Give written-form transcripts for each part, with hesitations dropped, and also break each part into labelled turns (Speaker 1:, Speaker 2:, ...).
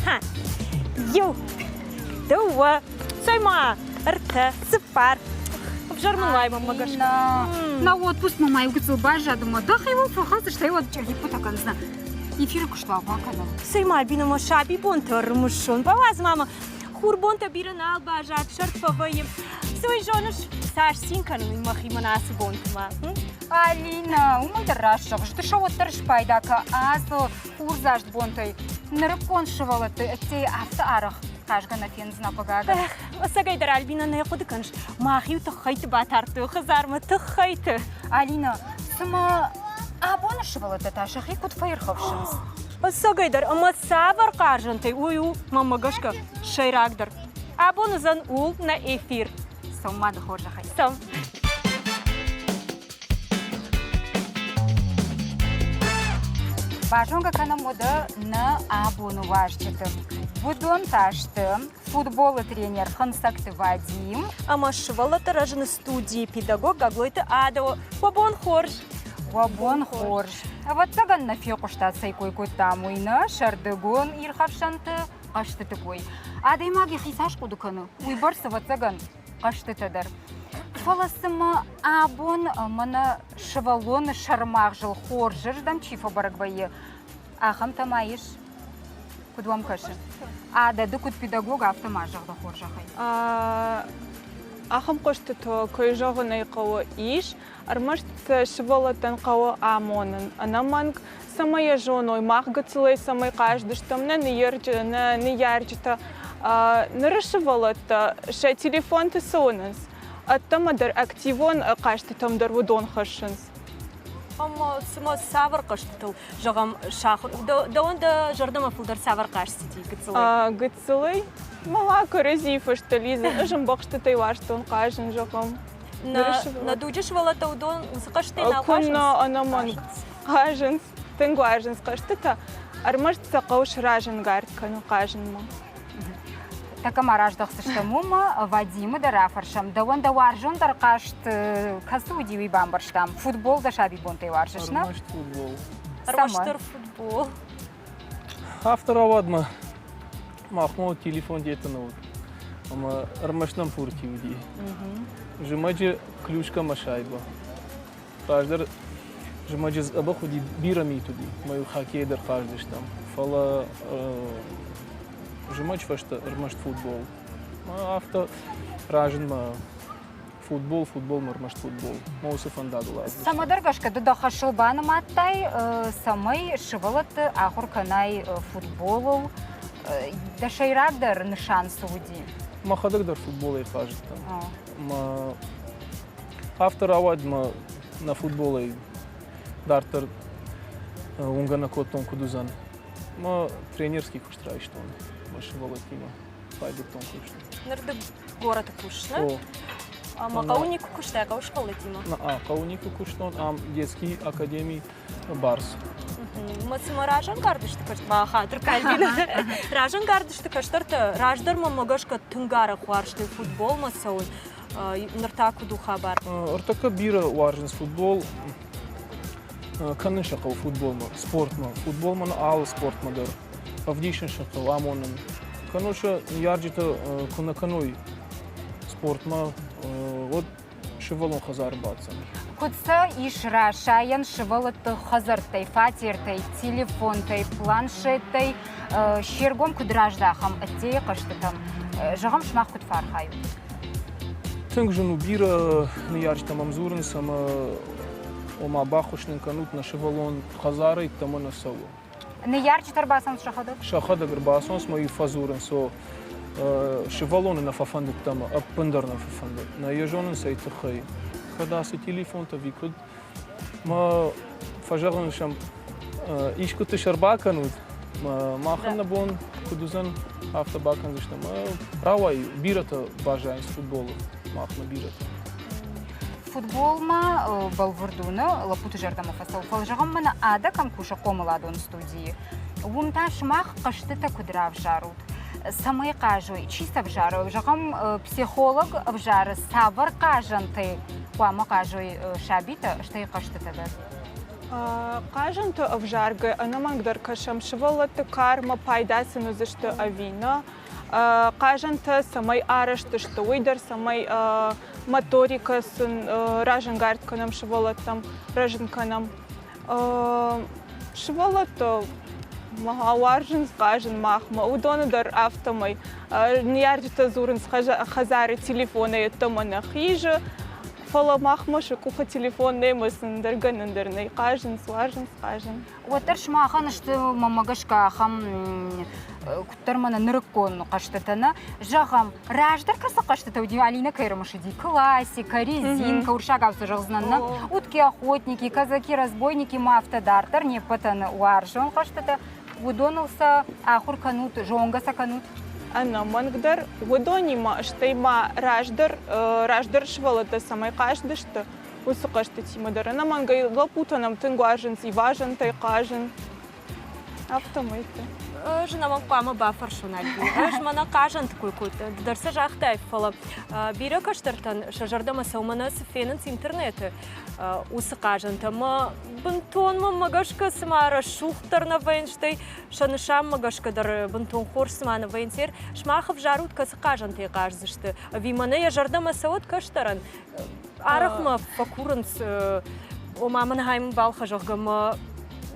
Speaker 1: Ха! Иу, дыууӕ, цӕй-ма, ӕртӕ, цыппар. Ӕвзӕр мын уай, мӕнмӕ гӕсгӕ.
Speaker 2: Нӕ отпуск ма иу гыццыл баззад ӕмӕ дӕхиуыл фӕхӕц, стӕй уӕд чъыллиппытӕ кӕндзынӕ. Эфиры куыст уал бакӕнӕм.
Speaker 1: Цӕй-ма, Альбина, мӕ сабибонтӕ ӕрымыссон. Бауадз ма мӕ. Хурбонтӕ бирӕ нал баззад, сӕрд фӕвӕййы. Цы уый зоныс, цас цин кӕнын уый мӕхимӕ ацы бонты ма.
Speaker 2: Алинӕ, уымӕй дӕр раст зӕгъыс, ды сӕ уӕддӕр спайда кӕ ацы хурдзаст бонтӕй. Нырыккон сывӕллӕтты ӕддейы афтӕ арӕх хъазгӕ нӕ фендзынӕ, хъыгагӕн.
Speaker 1: Ӕцӕгӕйдӕр, Альбинӕ, нӕ хъуыды кӕныс, мах-иу тыххӕйты батардтой хӕдзармӕ, тыххӕйты.
Speaker 2: Алинӕ, цымӕ абоны сывӕллӕттӕ та сӕхи куыд фӕирхӕфсынц?
Speaker 1: Ӕцӕгӕйдӕр, ӕмӕ цавӕр хъазӕнтӕй, уый у, мӕнмӕ гӕсгӕ, сӕйрагдӕр. Абон уыдзӕн ууыл нӕ эфир.
Speaker 2: Цӕм мады хорзӕхӕй.
Speaker 1: Цӕм.
Speaker 2: Базонгӕ кӕнӕм уӕдӕ нӕ абоны уазджыты. Уыдон та сты футболы тренер Хынцӕгты Вадим
Speaker 1: ӕмӕ сывӕллӕтты рӕзыны студийы педагог Гаглойты Адо. Уӕ бон хорз!
Speaker 2: Уӕ бон хорз! Ӕвӕццӕгӕн нӕ фехъуыстат, цӕй кой кодтам, уый нӕ сӕрдыгон ирхӕфсӕнты хъӕзтыты кой. Адӕймаг йӕхи цас хъуыды кӕны, уыйбӕрц, ӕвӕццӕгӕн, хъӕзтытӕ дӕр. Фӕлӕ цымӕ абон мӕнӕ сывӕллоны сӕрмагъзыл хорзырдӕм чи фӕбӕрӕг вӕййы, ахӕмтӕ ма ис? Куыд уӕм кӕсы? Адӕ, ды куыд педагог, афтӕ ма зӕгъ дӕ хорзӕхӕй.
Speaker 3: Ахӕм хъуыстыты, кӕй зӕгъын ӕй хъӕуы, ис. Ӕрмӕст сӕ сывӕллӕттӕн хъӕуы амонын. Ӕнӕмӕнг, цӕмӕй йӕ зоной, мах гыццылӕй цӕмӕй хъаздыстӕм, нӕ нӕ ныййарджытӕ. Ныры сывӕллӕттӕ сӕ телефонты цы уынынц, ӕддӕмӕ дӕр активон хъӕзтытӕм дӕр уыдон хӕссынц.
Speaker 1: Ӕмӕ цымӕ цавӕр хъӕзтытыл, зӕгъӕм, сахуыр дӕуӕн дӕ зӕрдӕмӕ фылдӕр цавӕр хъазт цыди гыццылӕй?
Speaker 3: Гыццылӕй? Мала кӕрӕдзийы фӕстӕ лидзын, ӕз ӕмбӕхстытӕй уарзтон хъазын, зӕгъӕм.
Speaker 1: Нӕ дуджы сывӕллӕттӕ уыдон уыцы хъазтӕй нал хъазынц?
Speaker 3: Куыннӕ, ӕнӕмӕнг хъазынц, тынг уарзынц хъӕзтытӕ, ӕрмӕст сӕ хъӕуы сразӕнгард кӕнын хъазынмӕ.
Speaker 2: Тӕккӕ ма раздӕхдзыстӕм уымӕ, Вадимы дӕр афӕрсӕм. Дӕуӕн дӕ уарзондӕр хъазт кӕцы уыди, уый бамбӕрстам. Футбол дӕ сабибонтӕй уарзыс, нӕ?
Speaker 4: Ӕрмӕст футбол.
Speaker 1: Ӕрмӕстдӕр футбол.
Speaker 4: Афтӕ рауад мӕ махмӕ телефон деттыны уыд. Ӕмӕ ӕрмӕст нӕм пурти уыди. Зымӕджы клюшкӕ мӕ шайбӕ. Раздӕр зымӕджы дзӕбӕх уыди, бирӕ мит уыди, мӕ-иу хоккейӕ дӕр хъаздзыстӕм. Фӕлӕ зымӕджы фӕстӕ ӕрмӕст футбол. Афтӕ разынд мӕ футбол, футболмӕ ӕрмӕст футбол. Мӕ уыцы фӕндагыл аздзыстӕм.
Speaker 2: Цӕмӕдӕр гӕсгӕ ды дӕ хӕсыл банымадтай, цӕмӕй сывӕллӕтты ахуыр кӕнай футболыл. Дӕ сӕйрагдӕр нысан цы уыди?
Speaker 4: Мӕхӕдӕг дӕр футболӕй хъазыдтӕн. Мӕ Афтӕ рауад мӕ нӕ футболӕй дарддӕр уынгӕ нӕ кодтон, куыд уыдзӕн. Мӕ тренерский куыст райстон мӕ сывӕллӕттимӕ райдыдтон куыст.
Speaker 1: Ныр ды горӕты кусыс, нӕ?
Speaker 4: О.
Speaker 1: Ӕмӕ хъӕуы никуы куыстай, хъӕуы сывӕллӕттимӕ?
Speaker 4: Нӕ, хъӕуы никуы куыстон. Ам детский академи Барс.
Speaker 1: Мӕ цыма разӕнгард сты кӕстӕр, хатыр Кальвин. Разӕнгард сты кӕстӕртӕ. Раздӕр мӕмӕ гӕсгӕ тынг арӕх уарзтой футболмӕ цӕуын. Ныр та куыд у хабар?
Speaker 4: Ӕртӕккӕ бирӕ уарзынц футбол. Кӕнын сӕ хъӕуы футболмӕ, спортмӕ. Футболмӕ алы спортмӕ дӕр. Ӕвдисын сӕ хъӕуы, амонын. Кӕнон сӕ ныййарджытӕ куы нӕ кӕной спортмӕ, уӕд сывӕллон хӕдзары баддзӕн.
Speaker 2: Куыд сӕ ис расайӕн сывӕллӕтты хӕдзӕрттӕй, фатертӕй, телефонтӕй, планшеттӕй се ргом куыд раздахӕм ӕддейы хъӕзтытӕм? Зӕгъӕм, сымах куыд фӕархайут?
Speaker 4: Тынг зын у бирӕ ныййарджытӕ мӕм дзурынц ӕмӕ ома баххуыс нын кӕнут, нӕ сывӕллон хӕдзарӕй ӕддӕмӕ нӕ цӕуы.
Speaker 2: Ныййарджытӕ ӕрбацӕуынц сӕхӕдӕг?
Speaker 4: Сӕхӕдӕг ӕрбацӕуынц ӕмӕ иу фӕдзурынц, о, сывӕллоны нӕ фӕфӕндыд ӕмӕ ӕппындӕр нӕ фӕфӕндыд. Нӕ йӕ зонынц ӕй тыххӕй. Кӕд ацы телефонтӕ ӕви куыд, мӕ фӕзӕгъын сӕм, искуыты сӕ ӕрбакӕнут, махӕн нӕ бон куыд уыдзӕн, афтӕ бакӕндзыстӕм. Рауайы, бирӕтӕ баззайынц футболы, махмӕ бирӕтӕ.
Speaker 2: Футболмӕ бӕлвырд у, нӕ лӕппуты зӕрдӕмӕ фӕцӕуы, фӕлӕ зӕгъӕм, мӕнӕ Ада кӕм кусы хъомыладон студийы, уым та сымах хъӕзтытӕ куыд равзарут? Цӕмӕй хъазой, чи сӕ взары? Зӕгъӕм, психолог ӕвзары, цавӕр хъазӕнтӕй хъуамӕ хъазой сабитӕ, стӕй хъӕзтытӕ дӕр?
Speaker 3: Хъазӕнты ӕвзаргӕ ӕнӕмӕнгдӕр кӕсӕм сывӕллӕтты кармӕ, пайда сын уыдзысты ӕви нӕ. Хъазӕнтӕ цӕмӕй арӕзт сты, уый дӕр цӕмӕй моторикӕ сын разӕнгард кӕнӕм сывӕллӕттӕм, рӕзын кӕнӕм. Сывӕллӕттӕ уарзынц хъазын махмӕ, уыдоны дӕр афтӕмӕй. Ныййарджытӕ дзурынц хӕдзары телефонӕй ӕддӕмӕ нӕ хизы, фӕлӕ махмӕ сӕ къухы телефон нӕма сын ӕндӕр гӕнӕн дӕр нӕй. Хъазынц, уарзынц хъазын.
Speaker 2: Уӕддӕр сымахӕн сты, мӕнмӕ гӕсгӕ, ахӕм куыддӕр мӕнӕ нырыккон хъӕзтытӕ нӕ. Зӕгъӕм, раздӕр кӕцы хъӕзтытӕ уыди, Алинӕ кӕй ӕрымысыди? Классика, резинка, уырыссагау цы зӕгъдзынӕн, нӕ? Утки охотники, казаки разбойники ма афтӕ дарддӕр не ппӕтӕн уарзон хъӕзтытӕ. Уыдоныл сӕ ахуыр кӕнут, зонгӕ сӕ кӕнут?
Speaker 3: Ӕнӕмӕнгдӕр уыдонимӕ, стӕй ма раздӕр, раздӕр сывӕллӕттӕ цӕмӕй хъазыдысты, уыцы хъӕзтытимӕ дӕр. Ӕнӕмӕнгӕй лӕппутӕ нӕм тынг уарзынц ивазӕнтӕй хъазын. Афтӕмӕйты.
Speaker 1: Ӕз ӕнӕмӕнг хъуамӕ бафӕрсон Альбин. Ӕз мӕнӕ хъазӕнты кой кодтон, ды дӕр сӕ загътай, фӕлӕ бирӕ кӕстӕртӕн сӕ зӕрдӕмӕ цӕуы мӕнӕ цы фенынц интернеты, уыцы хъазӕнтӕ. Мӕ бынтон мӕнмӕ гӕсгӕ цыма рӕсугъддӕр нӕ вӕййынц, стӕй сӕ нысанмӕ гӕсгӕ дӕр бынтон хорз цыма нӕ вӕййынц. Сымах ӕвзарут, кӕцы хъазӕнтӕй хъаздзысты? Ӕви мӕнӕ йӕ зӕрдӕмӕ цӕуӕд кӕстӕрӕн? Арӕх мӕ фӕкурынц, ома мын хай мын балхӕ, зӕгъгӕ, мӕ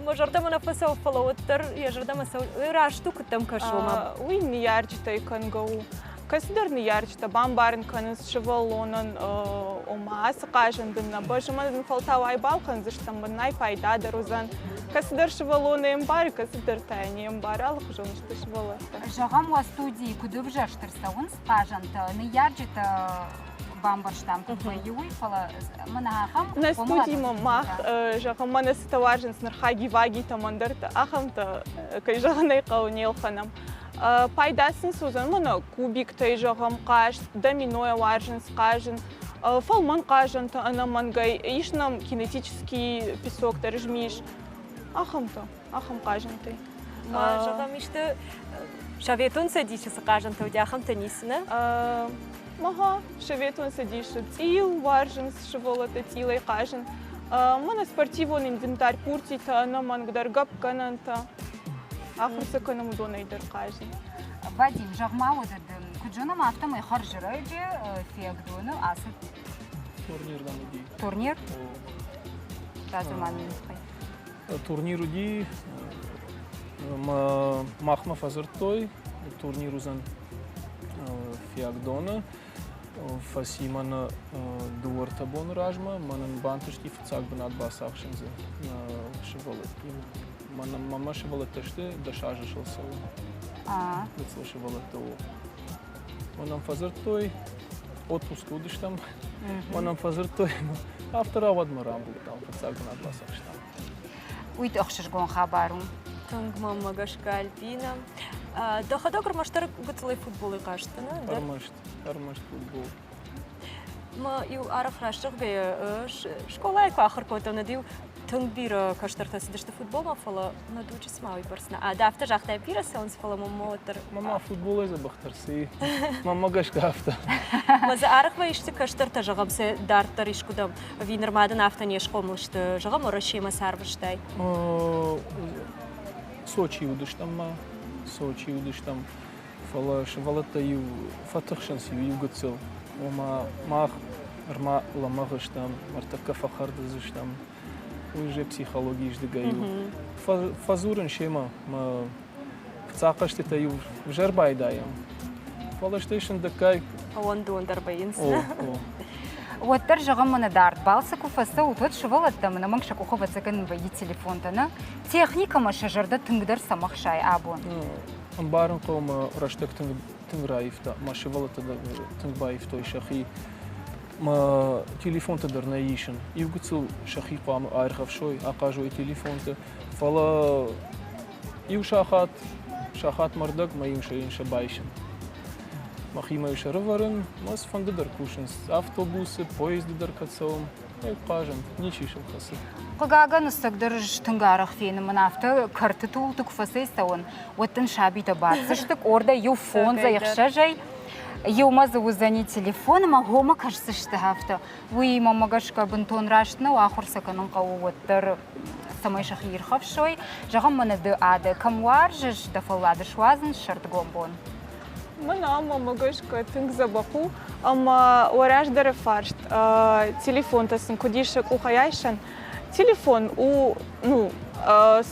Speaker 1: мӕ зӕрдӕмӕ нӕ фӕцӕуы, фӕлӕ уӕддӕр йӕ зӕрдӕмӕ цӕуы. Раст у, куыд дӕм кӕсы, ома?
Speaker 3: Уый ныййарджытӕй кӕнгӕ у. Кӕцыдӕр ныййарджытӕ бамбарын кӕнынц сывӕллонӕн, ома ацы хъазӕн дын нӕ бӕззы, мӕ дын фӕлтау ай балхӕндзыстӕм, мӕнӕй пайдадӕр уыдзӕн. Кӕцыдӕр сывӕллон ӕй ӕмбары, кӕцыдӕр та йӕ не мбары, алыхуызон сты сывӕллӕттӕ.
Speaker 2: Зӕгъӕм, уӕ студийы куыд ӕвзӕрст ӕрцӕуынц хъазӕнтӕ, ныййарджытӕ бамбӕрстам, куыд вӕййы уый, фӕлӕ мӕнӕ ахӕм
Speaker 3: Нӕ студимӕ мах, зӕгъӕм, мӕнӕ цытӕ уарзынц ныр хаги-вагитӕм, ӕндӕртӕ, ахӕмтӕ, кӕй зӕгъын ӕй хъӕуы, не лхӕнӕм. Пайда сын цы уыдзӕн, мӕнӕ кубиктӕй, зӕгъӕм, хъазт, доминойӕ уарзынц хъазын, фӕлмӕн хъазӕнтӕ ӕнӕмӕнгӕй, ис нӕм кинетический песок дӕр, змис, ахӕмтӕ, ахӕм хъазӕнтӕй.
Speaker 1: Ма зӕгъӕм, исты Советон Цӕдисы цы хъазӕнтӕ уыди, ахӕмтӕ ницы, нӕ?
Speaker 3: Ага, Советон Цӕдисы цъил уарзынц сывӕллӕттӕ цъилӕй хъазын. Мӕнӕ спортивон инвентарь, пуртитӕ, ӕнӕмӕнгдӕр, гӕппгӕнӕнтӕ. Ахуыр сӕ кӕнӕм уыдонӕй дӕр хъазын.
Speaker 2: Вадим, зӕгъ-ма уӕдӕ дын, куыд зонӕм, афтӕмӕй хӕрзрӕджы Фиагдоны ацыд
Speaker 4: Турнир дам уыди.
Speaker 2: Турнир? Радзур-ма мын тыххӕй.
Speaker 4: Турнир уыди, махмӕ фӕдзырдтой, турнир уыдзӕн Фиагдоны. Фӕци мӕнӕ дыууӕ-ӕртӕ боны размӕ, мӕнӕн бантысти фыццаг бынат бацахсын дзы сывӕллӕттимӕ. Мӕнӕ мӕ сывӕллӕттӕ сты, 10 азы сыл цӕуы. Гыццыл сывӕллӕттӕ у. Мӕнӕн фӕдзырдтой, отпуск уыдыстӕм, мӕнӕн фӕдзырдтой, афтӕ рауад мӕ рамбылдтам, фыццаг бынат бацахстам.
Speaker 2: Уый ӕхсызгон хабар у.
Speaker 1: Тынг мӕнмӕ гӕсгӕ, Альбина. Дӕхӕдӕг ӕрмӕстдӕр гыццылӕй футболӕй хъазтӕ, нӕ?
Speaker 4: Ӕрмӕст, ӕрмӕст футбол.
Speaker 1: Мӕ иу арӕх раст зӕгъгӕйӕ, скъолайы куы ахуыр кодтон, уӕд-иу тынг бирӕ кӕстӕртӕ цыдысты футболмӕ, фӕлӕ нӕ дуджы цыма уыйбӕрц нӕ. Ӕ, ды афтӕ загътай, бирӕ цӕуынц, фӕлӕ мӕм уӕддӕр...
Speaker 4: Мама футболӕй дзӕбӕхдӕр цы и? Мӕнмӕ гӕсгӕ афтӕ.
Speaker 1: Мӕ дзы арӕх вӕййы кӕстӕртӕ, зӕгъӕм, сӕ дарддӕр искуыдӕм Ӕви нырма дын афтӕ не схъомыл сты, зӕгъӕм, Уӕрӕсемӕ цы арвыстай?
Speaker 4: Сочийы уыдыстӕм ма, Сочийы уыдыстӕм. Фӕлӕ сывӕллӕттӕ иу фӕтыхсынц иу иу гыццыл. Ома мах ӕрма лӕмӕгъ стӕм, ӕртӕккӕ фӕхӕрд уыдзыстӕм. Уый же психологийы сдыгӕй у. Фӕдзурын семӕ, мӕ фыццаг хъӕзтытӕ иу взӕр байдайӕм. Фӕлӕ стӕй сындӕггай
Speaker 1: Уӕндондӕр вӕййынц.
Speaker 4: О, о.
Speaker 2: Уӕддӕр, зӕгъӕм, мӕнӕ дард балцы куы фӕцӕут, уӕд сывӕллӕттӕм ӕнӕмӕнг сӕ къухы ӕвӕццӕгӕн вӕййы телефонтӕ, нӕ? Техникӕмӕ сӕ зӕрдӕ тынгдӕр цӕмӕ хсайы абон?
Speaker 4: Ӕмбарын хъӕуы, мӕ рӕстӕг тынг, тынг раивта, мӕ сывӕллӕттӕ дӕр тынг баивтой сӕхи. Мӕ телефонтӕ дӕр нӕ исын. Иу гыццыл сӕхи хъуамӕ аирхӕфсой, ахъазой телефонты. Фӕлӕ иу сахат, сахатмӕ рдӕг мӕ иу сӕ байсын. Мӕхимӕ сӕрывӕрын, мӕ цыфӕнды дӕр кусынц. Автобусы, поезды дӕр кӕд цӕуӕм, хъазын, ничи сыл хӕцы.
Speaker 2: Хъыгагӕн, ӕцӕгдӕр ӕз тынг арӕх фенын, мӕн афтӕ кӕртыты уылты куы фӕцӕйцӕуын, уӕд дын сабитӕ баддзысты къордӕй иу фондзӕй, ӕхсӕзӕй. Иумӕ дзы уыдзӕни телефон ӕмӕ хомӕ кӕсдзысты афтӕ. Уый мӕнмӕ гӕсгӕ бынтон раст нӕу, ахуыр сӕ кӕнын хъӕуы уӕддӕр, цӕмӕй сӕхи ирхӕфсой. Зӕгъӕм, мӕнӕ ды адӕ кӕм уарзыс, дӕ фӕллад суадзын сӕрдыгон бон?
Speaker 3: Мӕн ам мӕнмӕ гӕсгӕ тынг дзӕбӕх у ӕмӕ уӕ раздӕры фарст телефонтӕ сын куыд ис сӕ къухӕй айсӕн. Телефон у ну,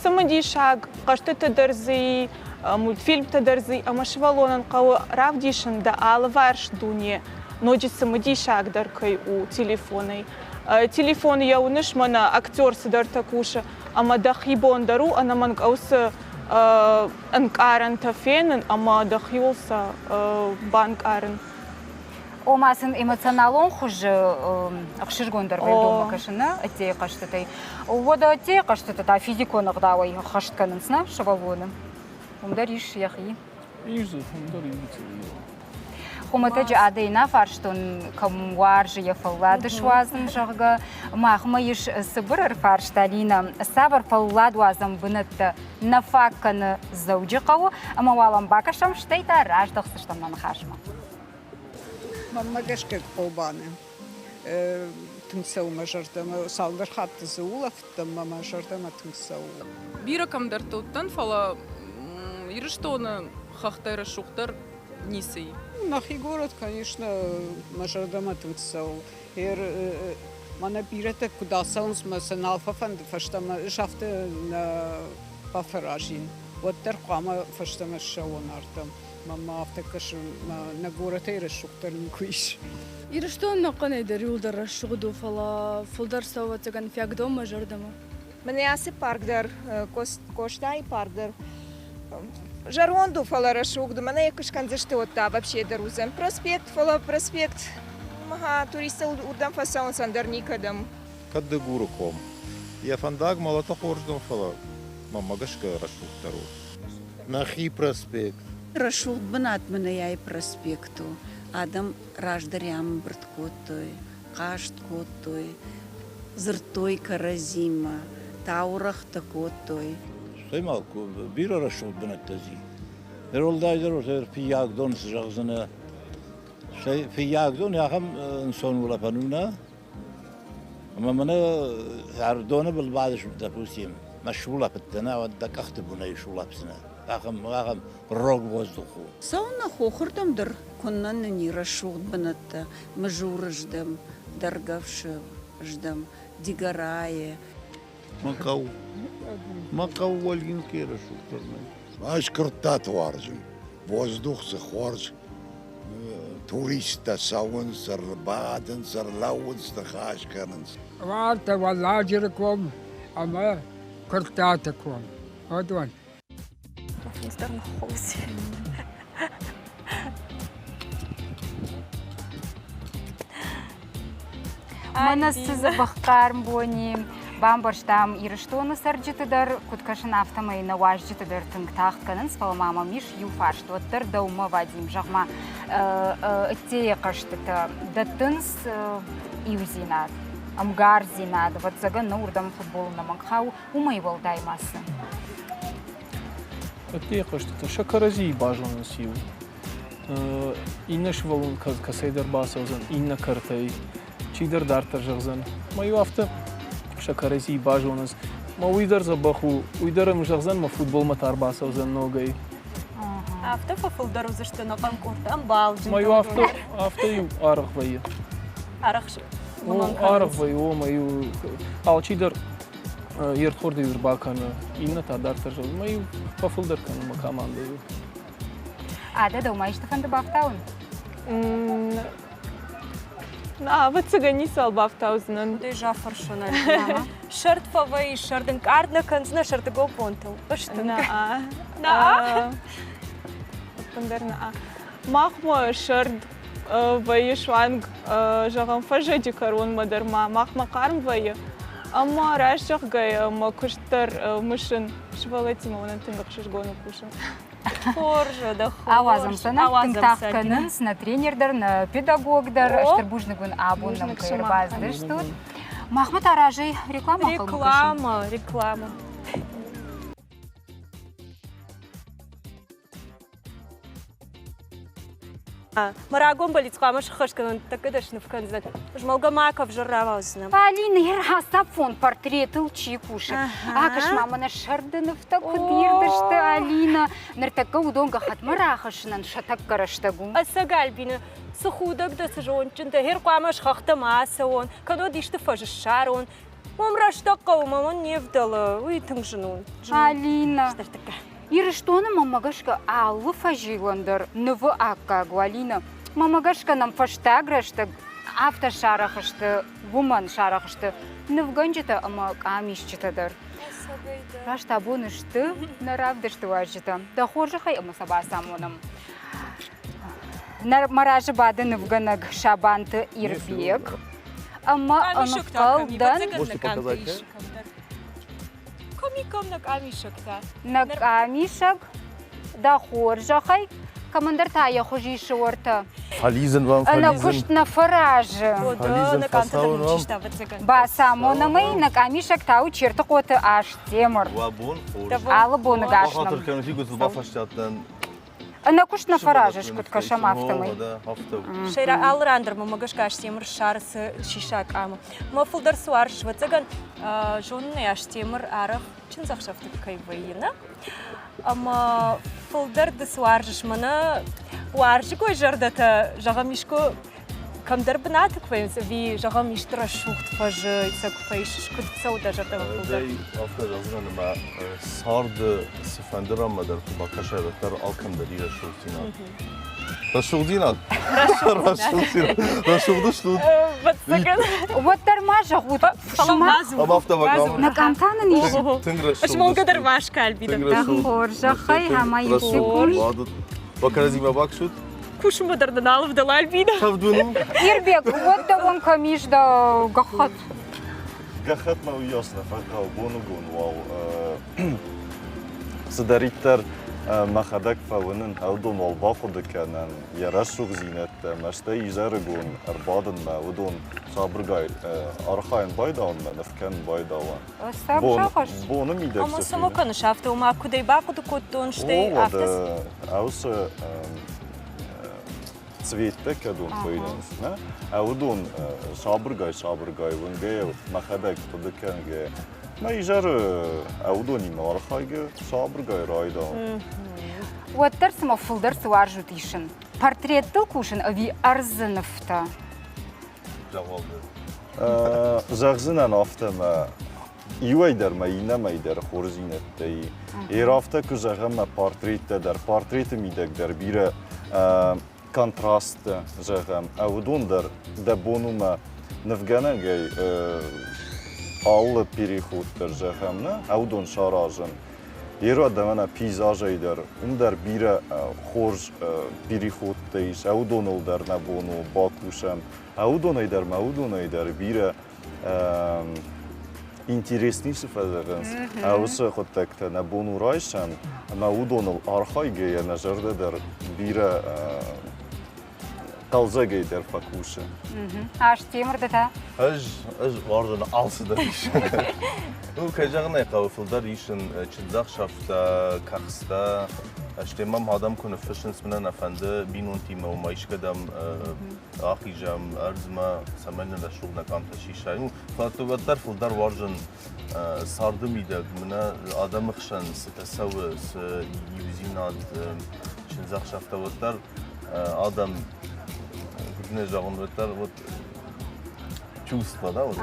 Speaker 3: цымыдисаг, хъӕзтытӕ дӕр дзы и, мультфильмтӕ дӕр дзы ӕмӕ сывӕллонӕн хъӕуы равдисын дӕ алыварс дуне ноджы цымыдисагдӕр кӕй у телефонӕй. Телефоны йӕ уыныс, мӕнӕ актер цыдӕртӕ кусы, ӕмӕ дӕхи бон дӕр у ӕнӕмӕнг уыцы ӕнкъарӕнтӕ фенын ӕмӕ дӕхиуыл сӕ банкъарын.
Speaker 2: Ома сын эмоционалон хуызы ӕхсызгондӕр вӕййы донмӕ кӕсын, нӕ, ӕддейы хъӕзтытӕй. Уӕдӕ ӕддейы хъӕзтытӕ та физикон ӕгъдауӕй ӕххӕст кӕнынц, нӕ, сывӕллоны. Уым дӕр ис йӕхи.
Speaker 4: Ис дзы, уым дӕр иу
Speaker 2: Хуымӕтӕджы адӕй нӕ фарстон, кӕм уарзы йӕ фӕллад суадзын, зӕгъгӕ. Махмӕ ис цыбыр ӕрфарст, Алинӕ. Цавӕр фӕлладуадзӕн бынӕттӕ нӕ фаг кӕны Дзӕуджыхъӕуы? Ӕмӕ уал ӕм бакӕсӕм, стӕй та раздӕхдзыстӕм нӕ ныхасмӕ.
Speaker 5: Мӕнмӕ гӕсгӕ Хъобаны тынг цӕуы мӕ зӕрдӕмӕ. Цалдӕр хатты дзы улӕфыдтӕн ӕмӕ мӕ зӕрдӕмӕ тынг цӕуы.
Speaker 6: Бирӕ кӕмдӕрты уыдтӕн, фӕлӕ Ирыстоны хӕхтӕй рӕсугъддӕр ницы и.
Speaker 5: Нӕхи город, конечно, мӕ зӕрдӕмӕ тынг цӕуы. Мӕнӕ бирӕтӕ куыд ацӕуынц, мӕ сӕ нал фӕфӕнды фӕстӕмӕ, ӕз афтӕ нӕ бафӕразин. Уӕддӕр хъуамӕ фӕстӕмӕ ссӕуон ардӕм. Мӕнмӕ афтӕ кӕсы, нӕ горӕтӕй рӕсугъддӕр никуы ис.
Speaker 7: Ирыстон ӕнӕхъӕнӕй дӕр иуылдӕр рӕсугъд у, фӕлӕ фылдӕр цӕуы, ӕвӕццӕгӕн, Фиагдон мӕ зӕрдӕмӕ.
Speaker 8: Мӕнӕ ацы парк дӕр, Къостайы парк дӕр зӕронд у, фӕлӕ рӕсугъд у. Мӕнӕ йӕ куы скӕндзысты, уӕд та вообще дӕр уыдзӕн проспект, фӕлӕ проспект туристтӕ уырдӕм фӕцӕуынц, ӕндӕр никӕдӕм.
Speaker 9: Кӕд Дыгуры ком. Йӕ фӕндаг мӕлӕты хорз дон, фӕлӕ мӕнмӕ гӕсгӕ рӕсугъддӕр у.
Speaker 10: Нӕхи проспект.
Speaker 11: Рӕсугъд бынат мӕнӕй проспект у. Адӕм раздӕр ӕмбырд кодтой, хъаст кодтой, дзырдтой кӕрӕдзимӕ, таурӕгътӕ кодтой.
Speaker 10: Стӕй ма бирӕ рӕсугъд бынӕттӕ зи. Ныр уӕлдайдӕр Фыййагдон цы зӕгъдзынӕ. Стӕй Фыййагдон ахӕм ӕнцон улӕфӕн у, нӕ? Ӕмӕ мӕнӕ Ӕрыдоны был бадыс, допустим, мӕ сулӕфыдтӕн, уӕд дӕ къӕхты бынӕй сулӕфдзынӕ. Ахӕм, ахӕм рог воздух у.
Speaker 11: Цӕуыннӕ хохырдӕм дӕр куыннӕ нын и рӕсугъд бынӕттӕ Мызуры здӕм, Дӕргӕвсы здӕм, Дигорайы.
Speaker 10: Мӕ хъӕу, мӕ хъӕу Ольгинскӕйы рӕсугъддӕр нӕй.
Speaker 12: Ӕз Куырттаты уарзын. Воздух дзы хорз. Туристтӕ цӕуынц, ӕрбадынц, ӕрлӕууынц, ныхас кӕнынц.
Speaker 13: Уартӕ Уӕлладжыры ком ӕмӕ Куырттаты ком. Уыдон.
Speaker 1: Фенстер ныххуылыдз.
Speaker 2: Мӕнӕ цы дзӕбӕх хъарм бони. Бамбӕрстам Ирыстоны цӕрджыты дӕр, куыд кӕсын, афтӕмӕй нӕ уазджыты дӕр тынг тагъд кӕнынц, фӕлӕ ма мӕм ис иу фарст. Уӕддӕр дӕумӕ, Вадим, зӕгъ-ма, ӕддейы хъӕзтытӕ дӕттынц иудзинад, ӕмгардзинад, ӕвӕццӕгӕн, нӕ уырдӕм футбол ӕнӕмӕнг хауы, уымӕй уӕлдай ма цы?
Speaker 4: Ӕддейы хъӕзтытӕ сӕ кӕрӕдзийы базонынц иу. Иннӕ сывӕллон кӕцӕйдӕр бацӕудзӕн, иннӕ кӕртӕй, чидӕр дарддӕр зӕгъдзӕн. Мӕ-иу афтӕ сӕ кӕрӕдзийы базонынц. Мӕ уый дӕр дзӕбӕх у, уый дӕр ӕм зӕгъдзӕн, мӕ футболмӕ та ӕрбацӕудзӕн ногӕй.
Speaker 1: Афтӕ фӕфылдӕр уыдзысты нӕхъӕн къордтӕ ӕмбалджын.
Speaker 4: Мӕ-иу афтӕ, афтӕ-иу арӕх вӕййы.
Speaker 1: Арӕх
Speaker 4: Арӕх вӕййы, о, мӕ-иу алчидӕр йе рдхорды-иу ӕрбакӕны, иннӕ та дарддӕр зӕгъы, мӕ-иу фӕфылдӕр кӕны мӕ командӕйы.
Speaker 2: Адӕ, дӕумӕ исты фӕнды бафтауын?
Speaker 3: Ӕвӕццӕгӕн ницыуал бафтаудзынӕн.
Speaker 1: Дежа фӕрсынӕн. Сӕрд фӕвӕййы, сӕрд ӕнкъард нӕ кӕндзынӕ сӕрдыгон бонтыл. Ыстынг.
Speaker 3: Наа. Ӕппындӕр наа. Махмӕ сӕрд вӕййы суанг, зӕгъӕм, фӕззӕджы кӕронмӕ дӕр ма махмӕ хъарм вӕййы. Ӕмӕ раст зӕгъгӕйӕ, мӕ куыст дӕр мысын. Сывӕллӕттимӕ мӕнӕн тынг ӕхсызгон у кусын.
Speaker 1: Хорз, да хорз.
Speaker 2: Ауадзӕм сӕ, нӕ тынг тагъд кӕнынц, нӕ тренер дӕр, нӕ педагог дӕр. Стыр бузныг уын абон нӕм кӕй ӕрбацыдыстут. Махмӕ та разӕй реклама.
Speaker 1: Реклама, реклама. Мӕ рагон бӕллиц хъуамӕ сыххӕст кӕнон, тӕккӕ дӕр сныв кӕндзынӕн. Змӕлгӕ ма ӕвзӕр рауадздзынӕ.
Speaker 2: Алина, йӕ рацафон портретыл чи кусы? Акӕс-ма, мӕнӕ сӕрды нывтӕ куыд ирд сты, Алина. Ныртӕккӕ уыдон гӕххӕтмӕ рахӕссынӕн сӕ тӕккӕ рӕстӕг у.
Speaker 1: Ӕцӕг, Альбина, цы худӕг дӕ, цы зондджын дӕ, гъер хъуамӕ схӕхтӕ ма ацӕуон, кӕннод исты фӕз ссарон. Уым рӕстӕг хъӕуы, мӕ мӕн не вдӕлы, уый тынг зын у.
Speaker 2: Алина, Ирыстоны мӕнмӕ гӕсгӕ алы фӕзилӕн дӕр нывы аккаг у, Алина. Мӕнмӕ гӕсгӕ нӕм фӕстаг рӕстӕг афтӕ сарӕх сты, уымӕн сарӕх сты нывгӕнджытӕ ӕмӕ къамисджытӕ дӕр. Раст абон сты нӕ равдысты уазджытӕ. Дӕ хорзӕхӕй ӕмӕ сӕ бацамонӕм. Мӕ разы бады нывгӕнӕг Сабанты Ирбег ӕмӕ ӕнхъӕлдӕн
Speaker 1: Кӕм нӕ къамисӕгтӕ?
Speaker 2: Нӕ къамисӕг, дӕ хорзӕхӕй, кӕмӕндӕр та йӕ хуыз исы уӕртӕ.
Speaker 14: Фӕлидзын уӕм,
Speaker 2: Ӕнӕ куыст нӕ фӕразы.
Speaker 14: Фӕлидзын, фӕцӕуын уӕм.
Speaker 2: Бацамонӕм ӕй, нӕ къамисӕг та у Чертыхъоты Астемыр.
Speaker 14: Уӕ бон хорз.
Speaker 2: Алы боны гас нӕм.
Speaker 14: Бахатыр кӕнут, игуытыл бафӕстиат дӕн.
Speaker 2: Ӕнӕ куыст нӕ фӕразыс, куыд кӕсӕм, афтӕмӕй.
Speaker 1: Сӕйраг алы ран дӕр мӕ гӕсгӕ Астемыр ссары цы сиса къамы. Мӕ фылдӕр цы уарзыс, ӕвӕццӕгӕн, зонын ӕй, Астемыр арӕх чындзӕхсӕвты кӕй вӕййы, нӕ? Ӕмӕ фылдӕр ды цы уарзыс, мӕнӕ уарзӕгой зӕрдӕтӕ, зӕгъӕм, искуы кӕмдӕр бынаты куы вӕййынц, ӕви, зӕгъӕм, исты рӕсугъд фӕзы сӕ куы фӕисыс, куыд цӕуы дӕ зӕрдӕмӕ фылдӕр?
Speaker 14: Афтӕ зӕгъдзынӕн, ӕмӕ царды цыфӕнды ранмӕ дӕр куы бакӕсай, уӕддӕр алкӕм дӕр и рӕсугъддзинад. Рӕсугъддзинад? Рӕсугъддзинад. Рӕсугъд стут.
Speaker 2: Уӕддӕр ма зӕгъут, сымах нӕ къамтӕ нын ис.
Speaker 14: Тынг рӕсугъд.
Speaker 1: Змӕлгӕ дӕр ма скӕлбидӕ.
Speaker 2: Хорзӕхӕй ӕмӕ иу
Speaker 14: Кӕрӕдзимӕ баксут.
Speaker 1: Кусынмӕ дӕр дын алывдӕл Альбина.
Speaker 14: Тӕвдун у?
Speaker 2: Ирбег, уӕд дӕуӕн кӕм ис дӕ гӕххӕтт?
Speaker 9: Гӕххӕтмӕ уыйас нӕ фӕхъӕуы, боныгон уал цыдӕриддӕр мӕхӕдӕг фӕуынын, уыдон уал бахъуыды кӕнӕн, йӕ рӕсугъддзинӕдтӕ ӕмӕ стӕй изӕрыгон ӕрбадынмӕ, уыдон сабыргай архайын байдауынмӕ, ныв кӕнын байдауӕн. Боны мидӕг
Speaker 1: Ӕмӕ цӕмӕ кӕныс афтӕ, ома куыдӕй бахъуыды кодтон, стӕй афтӕ...
Speaker 9: Уыцы цветтӕ кӕдон хуыйнынц, нӕ? Уыдон сабыргай-сабыргай уынгӕйӕ, мӕхӕдӕг хъуыды кӕнгӕйӕ, мӕ изӕры уыдонимӕ архайгӕ сабыргай райдауын.
Speaker 2: Уӕддӕр цыма фылдӕр цы уарзут исын? Портреттыл кусын ӕви ӕрдзы нывтӕ?
Speaker 9: Зӕгъдзынӕн афтӕ, мӕ иуӕй дӕр мӕ иннӕмӕй дӕр хорздзинӕдтӕй. Ер афтӕ куы зӕгъӕм, мӕ портреттӕ дӕр, портреты мидӕг дӕр бирӕ контрасттӕ, зӕгъӕм, уыдон дӕр дӕ бон у мӕ нывгӕнӕгӕй алы переход дӕр, зӕгъӕм, нӕ, уыдон саразын. Еро дӕмӕнӕ пейзажӕй дӕр, уым дӕр бирӕ хорз переходтӕ ис, уыдоныл дӕр нӕ бон у бакусӕм. Уыдонӕй дӕр ма уыдонӕй дӕр бирӕ интересный цы фӕзӕгъынц, уыцы хъуыддӕгтӕ нӕ бон у райсӕм, ӕмӕ уыдоныл архайгӕйӕ нӕ зӕрдӕ дӕр бирӕ хъӕлдзӕгӕй дӕр фӕкусы.
Speaker 2: Астемыр, ды та?
Speaker 14: Ӕз ӕз уарзын алцыдӕр исын. Ну, кӕй зӕгъын ӕй хъӕуы, фылдӕр исын чындзӕхсӕвтӕ, кӕхцтӕ, стӕй мӕм адӕм куы ныффыссынц, мӕнӕ нӕ фӕнды бинонтимӕ, уымӕ искӕдӕм ахизӕм ӕрдзмӕ, цӕмӕй нын рӕсугъд нӕ къамтӕ сисай. Ну, фӕлӕ уӕддӕр фылдӕр уарзын царды мидӕг, мӕнӕ адӕмы хсӕн цытӕ цӕуы, цы иудзинад, чындзӕхсӕвтӕ, уӕддӕр адӕм, куыд нӕ зӕгъын, уӕддӕр вот чувство, да, вот.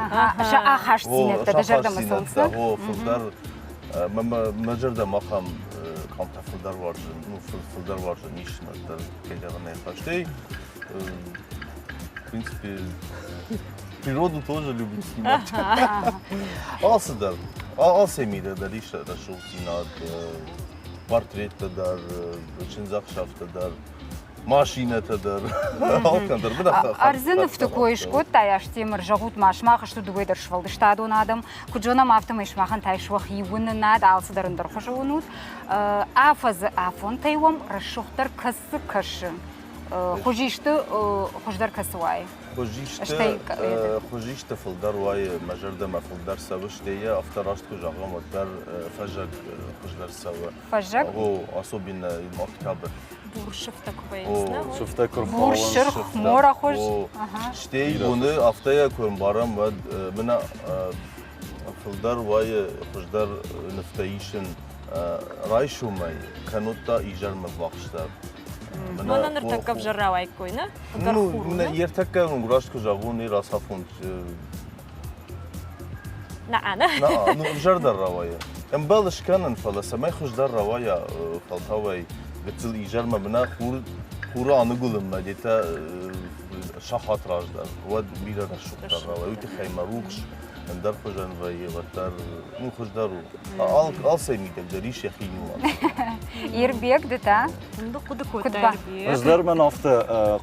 Speaker 2: Сӕ ахастдзинӕдтӕ дӕ зӕрдӕмӕ цӕуынц,
Speaker 14: да? О, фылдӕр, мӕ зӕрдӕмӕ ахӕм къамтӕ фылдӕр уарзын, ну, фылдӕр уарзын ис, дӕр, кӕй зӕгъын ӕй хъӕуы. Стӕй, в принципе, природу тоже люблю снимать. Алцыдӕр, алцӕй мидӕг дӕр ис рӕсугъддзинад, портреттӕ дӕр, чындзӕхсӕвтӕ дӕр, машинӕтӕ дӕр, алкӕм дӕр.
Speaker 2: Ӕрдзы нывты кой скодтай, Астемыр, зӕгъут ма, сымах стут дыууӕ дӕр сфӕлдыстадон адӕм. Куыд зонӕм, афтӕмӕй сымахӕн та ис уӕхи уынынад, алцыдӕр ӕндӕр хуызы уынут. Афӕдзы афонтӕй уӕм рӕсугъддӕр кӕцы кӕсы? Хуызисты хуыздӕр кӕцы уайы?
Speaker 14: Хуызисты, хуызисты фылдӕр уайы, мӕ зӕрдӕмӕ фылдӕр цӕуы, стӕй йӕ афтӕ раст куы зӕгъӕм, уӕддӕр фӕззӕг хуыздӕр цӕуы.
Speaker 2: Фӕззӕг?
Speaker 14: О, особенно октябрь.
Speaker 1: бур сыфтӕ куы вӕййынц, нӕ?
Speaker 9: Сыфтӕ куы
Speaker 2: Бур,
Speaker 9: рхауынц.
Speaker 2: сырх, морӕхуыз.
Speaker 14: Стӕй боны афтӕ йӕ куы ӕмбарӕм, уӕд мына фылдӕр вӕййы хуыздӕр нывтӕ исын райсомӕй, кӕннод та изӕрмӕ ввахсдӕр.
Speaker 1: Мӕнӕ ныртӕккӕ ӕвзӕр рауаиккой, нӕ?
Speaker 14: Ну, ертӕккӕ раст куы зӕгъон, не рацафон
Speaker 1: Нӕ, нӕ.
Speaker 14: Ну, ӕвзӕрдӕр рауайы. Ӕмбӕлы скӕнын, фӕлӕ цӕмӕй хуыздӕр рауайа, фӕлтауӕй гыццыл изӕрмӕ мына хур хуры аныгуылынмӕ где-то сахат раздӕр, уӕд бирӕ рӕсугъддӕр рауайы. Уый тыххӕй мӕ рухс ӕндӕр хуызӕн вӕййы, уӕддӕр ну, хуыздӕр у. Алцӕй мидӕг дӕр ис йӕхи нюанс.
Speaker 2: Ирбег, ды та?
Speaker 1: Хъуыды кодта Ирбег.
Speaker 9: Ӕз дӕр мӕн афтӕ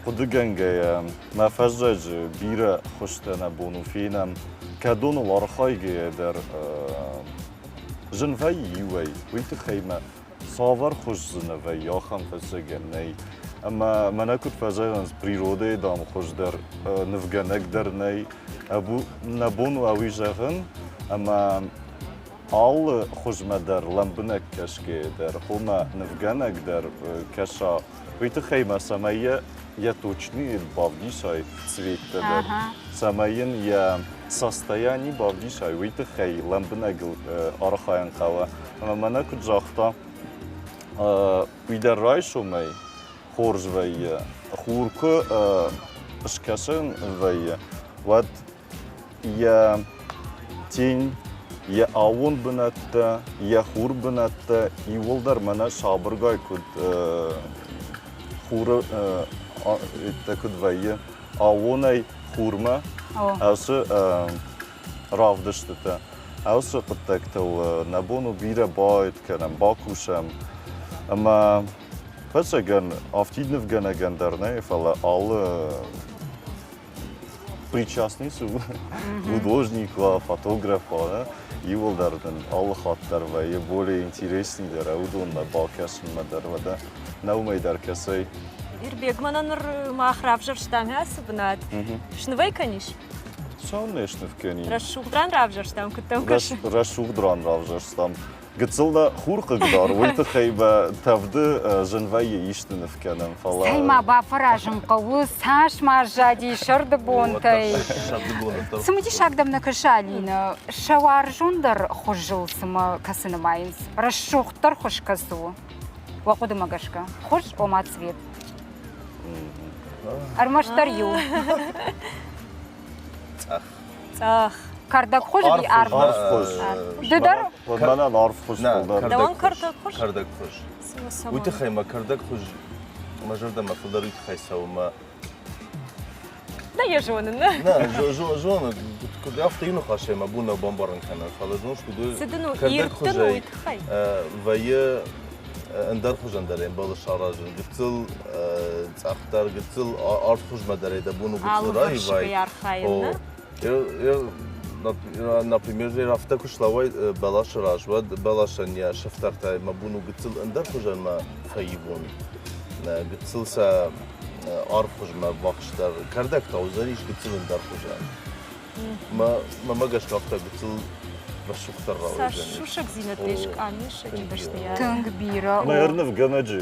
Speaker 9: хъуыдыгӕнгӕйӕ мӕ фӕззӕджы бирӕ хуызтӕ нӕ бон у фенӕм. Кӕдоныл архайгӕйӕ дӕр зын вӕййы иуӕй, уый тыххӕй мӕ цавӕр хуыз дзы нӕ вӕййы, ахӕм фӕззӕгӕн нӕй. Ӕмӕ мӕнӕ куыд фӕзӕгъынц, природӕйы, дам, хуыздӕр нывгӕнӕг дӕр нӕй. Нӕ бон у уый зӕгъын, ӕмӕ алы хуызмӕ дӕр лӕмбынӕг кӕсгӕйӕ дӕр, хъуамӕ нывгӕнӕг дӕр кӕса, уый тыххӕй ма цӕмӕй йӕ йӕ точный бавдисай цветтӕ дӕр, цӕмӕй йын йӕ состояние бавдисай, уый тыххӕй лӕмбынӕгыл архайын хъӕуы. Ӕмӕ мӕнӕ куыд загъта, уый дӕр райсомӕй хорз вӕййы. Хур куы скӕсӕн вӕййы, уӕд йӕ тень, йӕ аууон бынӕттӕ, йӕ хур бынӕттӕ иууылдӕр мӕнӕ сабыргай куыд хуры куыд вӕййы, аууонӕй хурмӕ ацы равдыстытӕ, ацы хъуыддӕгтыл нӕ бон у бирӕ баэт кӕнӕм, бакусӕм. Ӕмӕ ӕвӕццӕгӕн, афтид нывгӕнӕгӕн дӕр нӕ, фӕлӕ алы причастный цы у, художник уа, фотограф уа, иууылдӕр дын алы хатт дӕр вӕййы более интересней дӕр, уыдонмӕ бакӕсынмӕ дӕр уӕдӕ нӕ уымӕй дӕр кӕцӕй.
Speaker 1: Ирбег, мӕнӕ ныр мах равзӕрстам ацы бынат. Снывӕй кӕнис?
Speaker 9: Цӕуылнӕ сныв кӕнин?
Speaker 1: Рӕсугъд ран равзӕрстам, куыд дӕм кӕсы?
Speaker 9: Рӕсугъд ран равзӕрстам. Гыццыл дӕ хур хъыгдар, уый тыххӕй мӕ тӕвды зын вӕййы исты ныв кӕнын, фӕлӕ...
Speaker 2: Цӕй ма бафӕразын хъӕуы, цас ма сзади сӕрды бонтӕй. Цымыдисаг дӕм нӕ кӕсы, Алинӕ, сӕ уарзондӕр хуызыл цымӕ кӕцы нымайынц? Рӕсугъддӕр хуыз кӕцы у? Уӕ хъуыдымӕ гӕсгӕ. Хуыз, ома цвет. Ӕрмӕстдӕр иу.
Speaker 14: Цъӕх.
Speaker 1: Цъӕх.
Speaker 2: Кӕрдӕгхуыз ӕви
Speaker 9: арвхуыз?
Speaker 2: Ды дӕр?
Speaker 9: Мӕнӕн арвхуыз фылдӕр.
Speaker 1: Дӕуӕн кӕрдӕгхуыз?
Speaker 14: Кӕрдӕгхуыз. Уый тыххӕй мӕ кӕрдӕгхуыз мӕ зӕрдӕмӕ фылдӕр уый тыххӕй цӕуы мӕ
Speaker 1: Нӕ йӕ зонын, нӕ?
Speaker 14: Нӕ, зонын. Куыд афтӕ иу ныхасӕй мӕ бон нӕу бамбарын кӕнын, фӕлӕ зоныс, куыд
Speaker 1: Цы дын у, ирд дын у уый тыххӕй?
Speaker 14: Вӕййы ӕндӕр хуызӕн дӕр ӕмбӕлы саразын. Гыццыл цъӕхдӕр, гыццыл арфхуызмӕ дӕр дӕ бон у гыццыл раивай.
Speaker 1: архайын, нӕ?
Speaker 14: Например, афтӕ куы слӕууай бӕласы раз, уӕд бӕласӕн йӕ сыфтӕртӕ мӕ бон у гыццыл ӕндӕр хуызӕнмӕ фӕивон. Гыццыл сӕ арфхуызмӕ ввахсдӕр. Кӕрдӕг та уыдзӕнис гыццыл ӕндӕр хуызӕн. Мӕ гӕсгӕ афтӕ гыццыл рӕсугъддӕр рауайдзӕнис.
Speaker 1: Сусӕгдзинӕдтӕ ис къамисӕджы дӕсныйад.
Speaker 2: Тынг бирӕ.
Speaker 9: Мӕ ӕрнывгӕнӕджы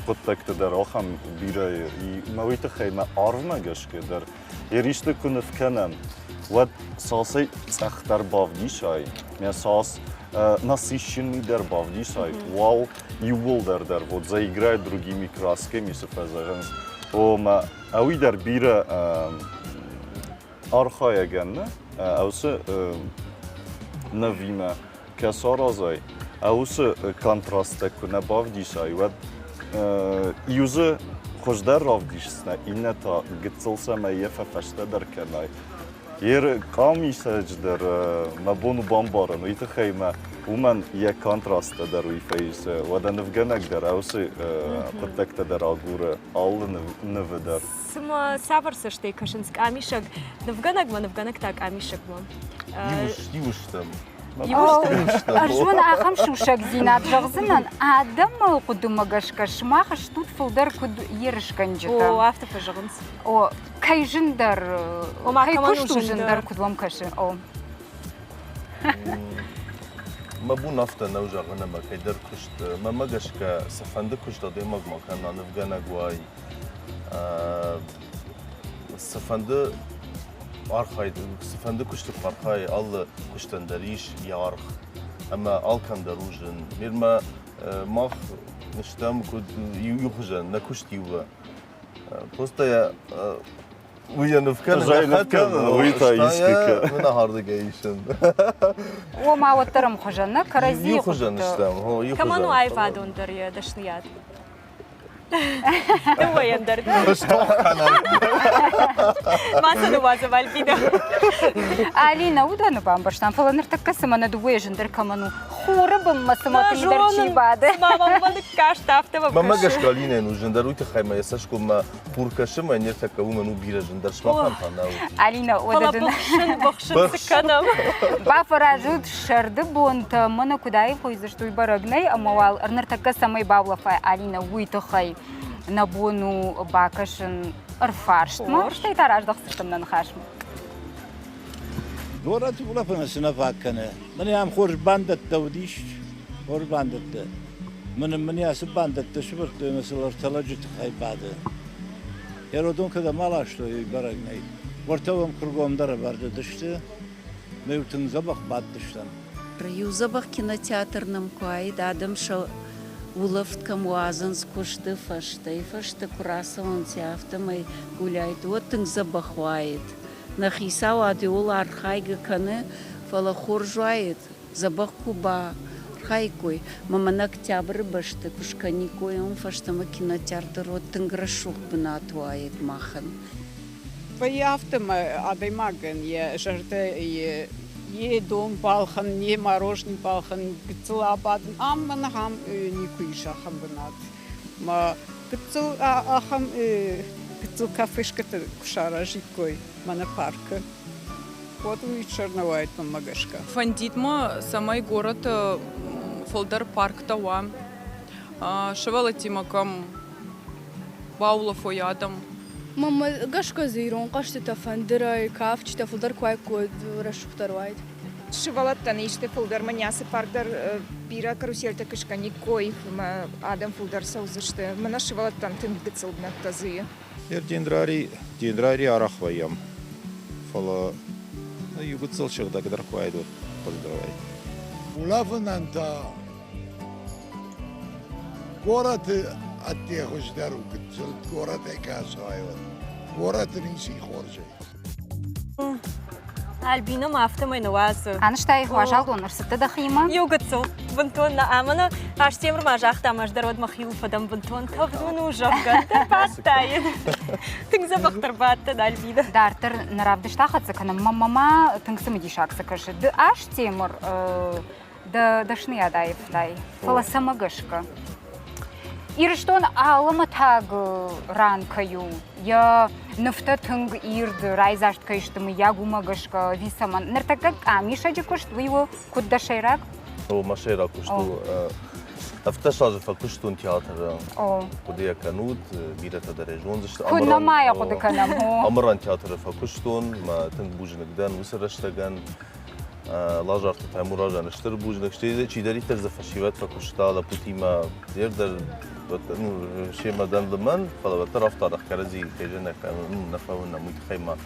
Speaker 9: хъуыддӕгты дӕр ахӕм бирӕ и мӕ уый тыххӕй мӕ арвмӕ гӕсгӕ дӕр еристы куы ныв кӕнӕм, уӕд цасӕй цъӕхдӕр бавдисай, мӕ цас насыщенный дӕр бавдисай, уал иууылдӕр дӕр вот заиграй другими красками, цы фӕзӕгъынц. Ома, ӕуый дӕр бирӕ архайӕгӕн нӕ, ӕуцы нывимӕ кӕ саразай, уыцы контрасттӕ куы нӕ бавдисай, уӕд иу дзы хуыздӕр равдисдзынӕ, иннӕ та гыццыл цӕмӕй йӕ фӕфӕстӕдӕр кӕнай. Йе къамисӕджы дӕр мӕ бон у бамбарын, уый тыххӕй мӕ уымӕн йӕ контрасттӕ дӕр уый фӕисы. Уӕдӕ нывгӕнӕг дӕр уыцы хъуыддӕгтӕ дӕр агуры алы нывы дӕр.
Speaker 1: Цымӕ цавӕр цӕстӕй кӕсынц къамисӕг нывгӕнӕгмӕ, нывгӕнӕг та къамисӕгмӕ?
Speaker 14: Иу стӕм.
Speaker 2: Ӕз уын ахӕм сусӕгдзинад зӕгъдзынӕн, адӕмы хъуыдымӕ гӕсгӕ сымах стут фылдӕр куыд ерысгӕнджытӕ.
Speaker 1: О, афтӕ фӕзӕгъынц.
Speaker 2: О, кӕй зындӕр, кӕй куыст у зындӕр, куыд уӕм кӕсы? О.
Speaker 14: Мӕ бон афтӕ нӕу зӕгъын ӕмӕ кӕйдӕр куыст, мӕнмӕ гӕсгӕ, цыфӕнды куыст адӕймаг ма кӕна, нывгӕнӕг уай, цыфӕнды архайд, цыфӕнды куысты куы архайы, алы куыстӕн дӕр ис йӕ аргъ ӕмӕ алкӕм дӕр у зын. Мирмӕ мах стӕм куыд иухуызӕн, нӕ куыст иу Просто я уый йӕ ныв кӕны,
Speaker 9: Ӕз ныв кӕнын, уый та исгӕ кӕны.
Speaker 14: Мын ахӕрдыгӕй исын.
Speaker 2: Ома уӕддӕр ӕмхуызӕн, нӕ кӕрӕдзийы
Speaker 14: Иухуызӕн стӕм, иухуызӕн.
Speaker 1: Кӕмӕн у аивадондӕр йӕ дӕсныйад? Дыууӕйӕн дӕр.
Speaker 14: Стох кӕнӕм.
Speaker 1: Ма сӕ ныууадзӕм, Альбина.
Speaker 2: Алина, уыдоны бамбӕрстам, фӕлӕ ныртӕккӕ цымӕ нӕ дыууӕйӕ зындӕр кӕмӕн у? Хуры бынмӕ цыма тынгдӕр чи бады.
Speaker 1: Цыма мӕм ныккаст, афтӕ мӕм
Speaker 14: Мӕнмӕ гӕсгӕ Алинӕйӕн у зындӕр, уый тыххӕй мӕ йӕ цӕсгоммӕ хур кӕсы, мӕ ныртӕккӕ уымӕн у бирӕ зындӕр, сымахӕн та нӕу.
Speaker 2: Алина, уӕдӕ дын...
Speaker 1: быхсын, быхсын цы кӕнӕм?
Speaker 2: Бафӕразут сӕрды бонтӕ, мӕнӕ куыд аивгъуыйдзысты, уый бӕрӕг нӕй, ӕмӕ уал ныртӕккӕ цӕмӕй баулӕфай Алина, уый тыххӕй нӕ бон у бакӕсын ӕрфарстмӕ, стӕй та раздӕхдзыстӕм нӕ ныхасмӕ.
Speaker 10: Горӕты улӕфӕны цы нӕ фаг кӕны. Мӕнӕ ам хорз бандӕттӕ уыдис, хорз бандӕттӕ. Мӕнӕ мын ацы бандӕттӕ сывӕрдтой ӕмӕ сыл ӕртӕ лӕджы тыххӕй бады. Еродон кӕдӕм аластой, уый бӕрӕг нӕй. Уӕртӕ уӕм куыргомдӕр ӕвӕрд уыдысты, ме-иу тынг дзӕбӕх бадтыстӕм.
Speaker 11: Иу дзӕбӕх кинотеатр нӕм куы уаид, адӕм сӕ улӕфт кӕм уадзынц куысты фӕстӕ, фӕстӕ куы рацӕуынц, афтӕмӕй гуляйт, уӕд тынг дзӕбӕх уаид. Нӕ хицауад иуыл архайгӕ кӕны, фӕлӕ хорз уаид, дзӕбӕх куы баархайиккой ӕмӕ мӕнӕ октябры бӕсты куы скӕниккой, уым фӕстӕмӕ кинотеатр уӕд тынг рӕсугъд бынат уаид махӕн.
Speaker 5: Вӕййы афтӕ ӕмӕ адӕймагӕн йӕ зӕрдӕ йе дон балхӕн, йе мороженое балхӕн, гыццыл абадын. Ам мӕнӕ ахӕм никуы ис ахӕм бынат. Мӕ гыццыл ахӕм гыццыл кафешкӕтӕ куы саразиккой мӕнӕ паркы, уӕд уый сӕр нӕ уаид мӕнмӕ гӕсгӕ.
Speaker 6: Фӕндид мӕ, цӕмӕй горӕты фылдӕр парктӕ уа, сывӕллӕттимӕ кӕм баулӕфой адӕм.
Speaker 7: Мӕнмӕ гӕсгӕ дзы ирон хъӕзтытӕ фӕндырӕй, кафджытӕ фылдӕр куы уаиккой, рӕсугъддӕр уаид.
Speaker 8: Сывӕллӕттӕн исты фылдӕр мӕнӕ ацы парк дӕр бирӕ карусельтӕ куы скӕниккой, ӕмӕ адӕм фылдӕр цӕудзысты. Мӕнӕ сывӕллӕттӕн тынг гыццыл бынӕттӕ дзы и.
Speaker 15: Дендрарий, дендрарий арӕх вӕййӕм, фӕлӕ иу гыццыл сыгъдӕгдӕр куы уаид, уӕд хуыздӕр уаид.
Speaker 12: Улӕфынӕн та горӕты ӕдде хуыздӕр у гыццыл горӕтӕй кӕсай, уӕд. Горӕты ницы и хорзӕй.
Speaker 1: Альбина ма афтӕмӕй нӕ уадзы.
Speaker 2: Анызтай уазал дон ӕрцыдтӕ дӕхимӕ?
Speaker 1: Иу гыццыл. Бынтон нӕ ӕмӕ нӕ Астемыр ма загъта, ӕз дӕр уӕд мӕхиуыл фӕдӕн бынтон тӕвд мын у, зӕгъгӕ, дӕр бадтаин. Тынг дзӕбӕхдӕр бадтӕн, Альбина.
Speaker 2: Дарддӕр нӕ равдыст ахӕццӕ кӕнӕм. Мӕнмӕ ма тынг цымыдисаг цы кӕсы. Ды Астемыр дӕ дӕсныйад аивтай, фӕлӕ цӕмӕ гӕсгӕ? Ирыстон алӕмӕтаг ран кӕй у, йӕ нывтӕ тынг ирд, райдзаст кӕй сты, мыййаг, уымӕ гӕсгӕ ӕви цӕмӕн? Ныртӕккӕ къамисӕджы куыст уый у куыд дӕ сӕйраг?
Speaker 14: О, мӕ сӕйраг куыст у. Ӕвддӕс азы фӕкуыстон театры. Хъуыды йӕ кӕнут, бирӕтӕ дӕр ӕй зондзысты.
Speaker 2: Куыд нӕ йӕ хъуыды кӕнӕм?
Speaker 14: Амыран театры фӕкуыстон, мӕ тынг бузныг дӕн уыцы рӕстӕгӕн. Лазарты Таймуразӕн стыр бузныг, стӕй чидӕриддӕр дзы фӕсивӕд фӕкуыста лӕппутимӕ дӕр ну, семӕ дӕн лымӕн, фӕлӕ уӕддӕр афтӕ арӕх кӕрӕдзи кӕй нӕ фӕуынӕм, уый тыххӕй ма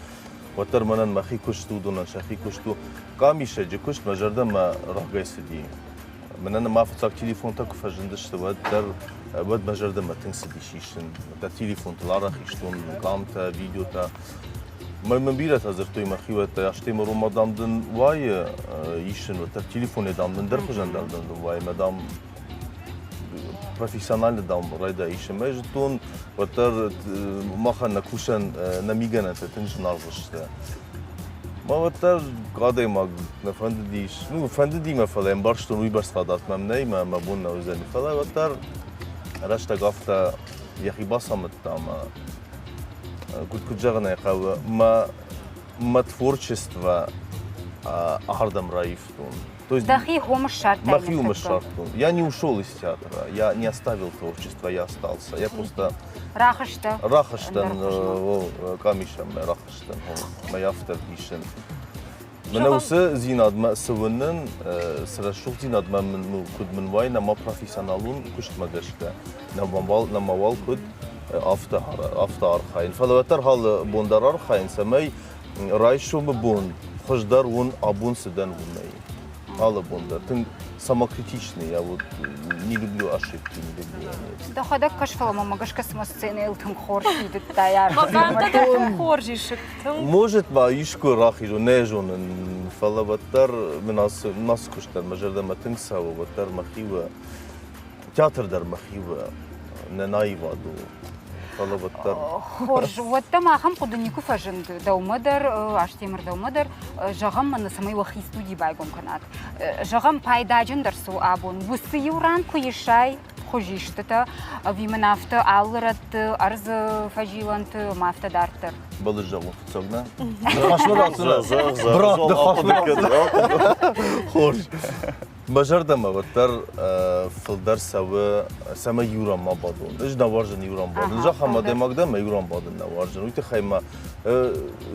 Speaker 14: уӕддӕр мӕнӕн мӕхи куыст у, уыдонӕн сӕхи куыст у. Къамисӕджы куыст мӕ зӕрдӕмӕ рагӕй цыди. Мӕнӕн ма фыццаг телефонтӕ куы фӕзындысты, уӕд дӕр уӕд мӕ зӕрдӕмӕ тынг цыдис исын. Дӕ телефонтыл арӕх истон къамтӕ, видеотӕ. Мӕн бирӕтӕ дзырдтой мӕхиуӕттӕ, Астемыр, уымӕ, дам, дын уайы исын, уӕддӕр телефонӕй, дам, дын дӕр хуызӕн дӕр дын уайы, мӕ, дам, профессионально, дам, райдай исын. Мӕ зыдтон, уӕддӕр махӕн нӕ кусӕн, нӕ мигӕнӕнтӕ тынг зынаргъ сты. Мӕ уӕддӕр адӕймаг нӕ фӕндыдис, ну, фӕндыди мӕ, фӕлӕ ӕмбӕрстон, уыйбӕрц фадат мӕм нӕй, мӕ мӕ бон нӕ уыдзӕни. Фӕлӕ уӕддӕр рӕстӕг афтӕ йӕхи бацамыдта ӕмӕ куыд куыд зӕгъын ӕй хъӕуы, мӕ мӕ творчество ардӕм раивтон.
Speaker 2: То есть Дӕхи хом ссардтай
Speaker 14: Мӕхи уым ссардтон. Я не ушел из театра, я не оставил творчество, я остался. Я просто
Speaker 2: Рахызтӕ.
Speaker 14: Рахызтӕн, къамисӕнмӕ рахызтӕн, мӕ афтӕ исын. Мӕнӕ уыцы дзинадмӕ цы уынын, цы рӕсугъддзинадмӕ мын куыд мын уай, нӕма профессионалон куыстмӕ гӕсгӕ, нӕма уал куыд афтӕ афтӕ архайын. Фӕлӕ уӕддӕр алы бон дӕр архайын, цӕмӕй райсомы бон хуыздӕр уын абон цы дӕн, уымӕй. Алы бон дӕр тынг самокритичный, я вот не люблю ошибки, не люблю я.
Speaker 2: Дӕхӕдӕг кӕс, фӕлӕ мӕм гӕсгӕ цыма сценӕйыл тынг хорз фидыдта.
Speaker 1: Тынг хорз ис.
Speaker 14: Может, ма искуы рахизон, нӕ зонын, фӕлӕ уӕддӕр мын ацы ацы куыст дӕр мӕ зӕрдӕмӕ тынг цӕуы, уӕддӕр мӕхи у Театр дӕр мӕхи у, нӕ аивад у, фӕлӕ уӕддӕр.
Speaker 2: Хорз, уӕдта ма ахӕм хъуыды никуы фӕзынд дӕумӕ дӕр, Астемыр дӕумӕ дӕр, зӕгъӕм, мӕнӕ цӕмӕй уӕхи студи байгом кӕнат. Зӕгъӕм, пайдаджындӕр цы у абон, уыцы иу ран куы исай хуызистытӕ, ӕви мын афтӕ алы рӕтты, ӕрдзы фӕзилӕнты ӕмӕ афтӕ дарддӕр.
Speaker 14: Балыз зӕгъон фыццаг, нӕ? Ныхасмӕ рацыд. Брат, ныхасмӕ Хорз. Мӕ зӕрдӕмӕ уӕддӕр фылдӕр цӕуы, цӕмӕй иу ран ма бадон. Ӕз нӕ уарзын иу ран бадын. Зӕгъӕм, адӕймаг дӕн, мӕ иу ран бадын нӕ уарзын. Уый тыххӕй мӕ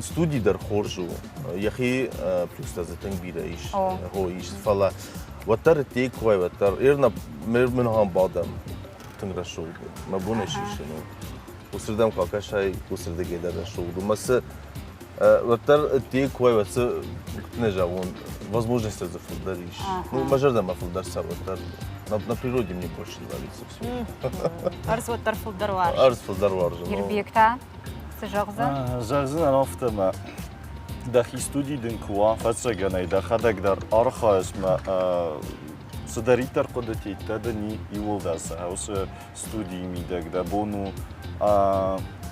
Speaker 14: студи дӕр хорз у. Йӕхи плюстӕ дзы тынг бирӕ ис. Хо ис, фӕлӕ уӕддӕр ӕддейы куы уай, уӕддӕр мын ахӕм бадӕм тынг рӕсугъд у. Мӕ бон ӕй сисын у. Уыцырдӕм куы акӕсай, уыцырдыгӕй дӕр рӕсугъд у. Мӕ цы уӕддӕр ӕддейы куы уай, уӕд цы нӕ зӕгъон, возможностьтӕ дзы фылдӕр ис. Ну, мӕ зӕрдӕмӕ фылдӕр цӕуы, уӕддӕр на природе мне больше нравится все.
Speaker 1: Ӕрдз уӕддӕр фылдӕр уарзы.
Speaker 14: Ӕрдз фылдӕр уарзы.
Speaker 2: Ирбег та цы зӕгъдзӕн?
Speaker 9: Зӕгъдзынӕн афтӕ мӕ дӕхи студи дын куы уа, фӕццӕгӕнӕй дӕхӕдӕг дӕр архайыс мӕ цыдӕриддӕр хъуыдытӕ дын и, иууылдӕр сӕ уыцы студийы мидӕг дӕ бон у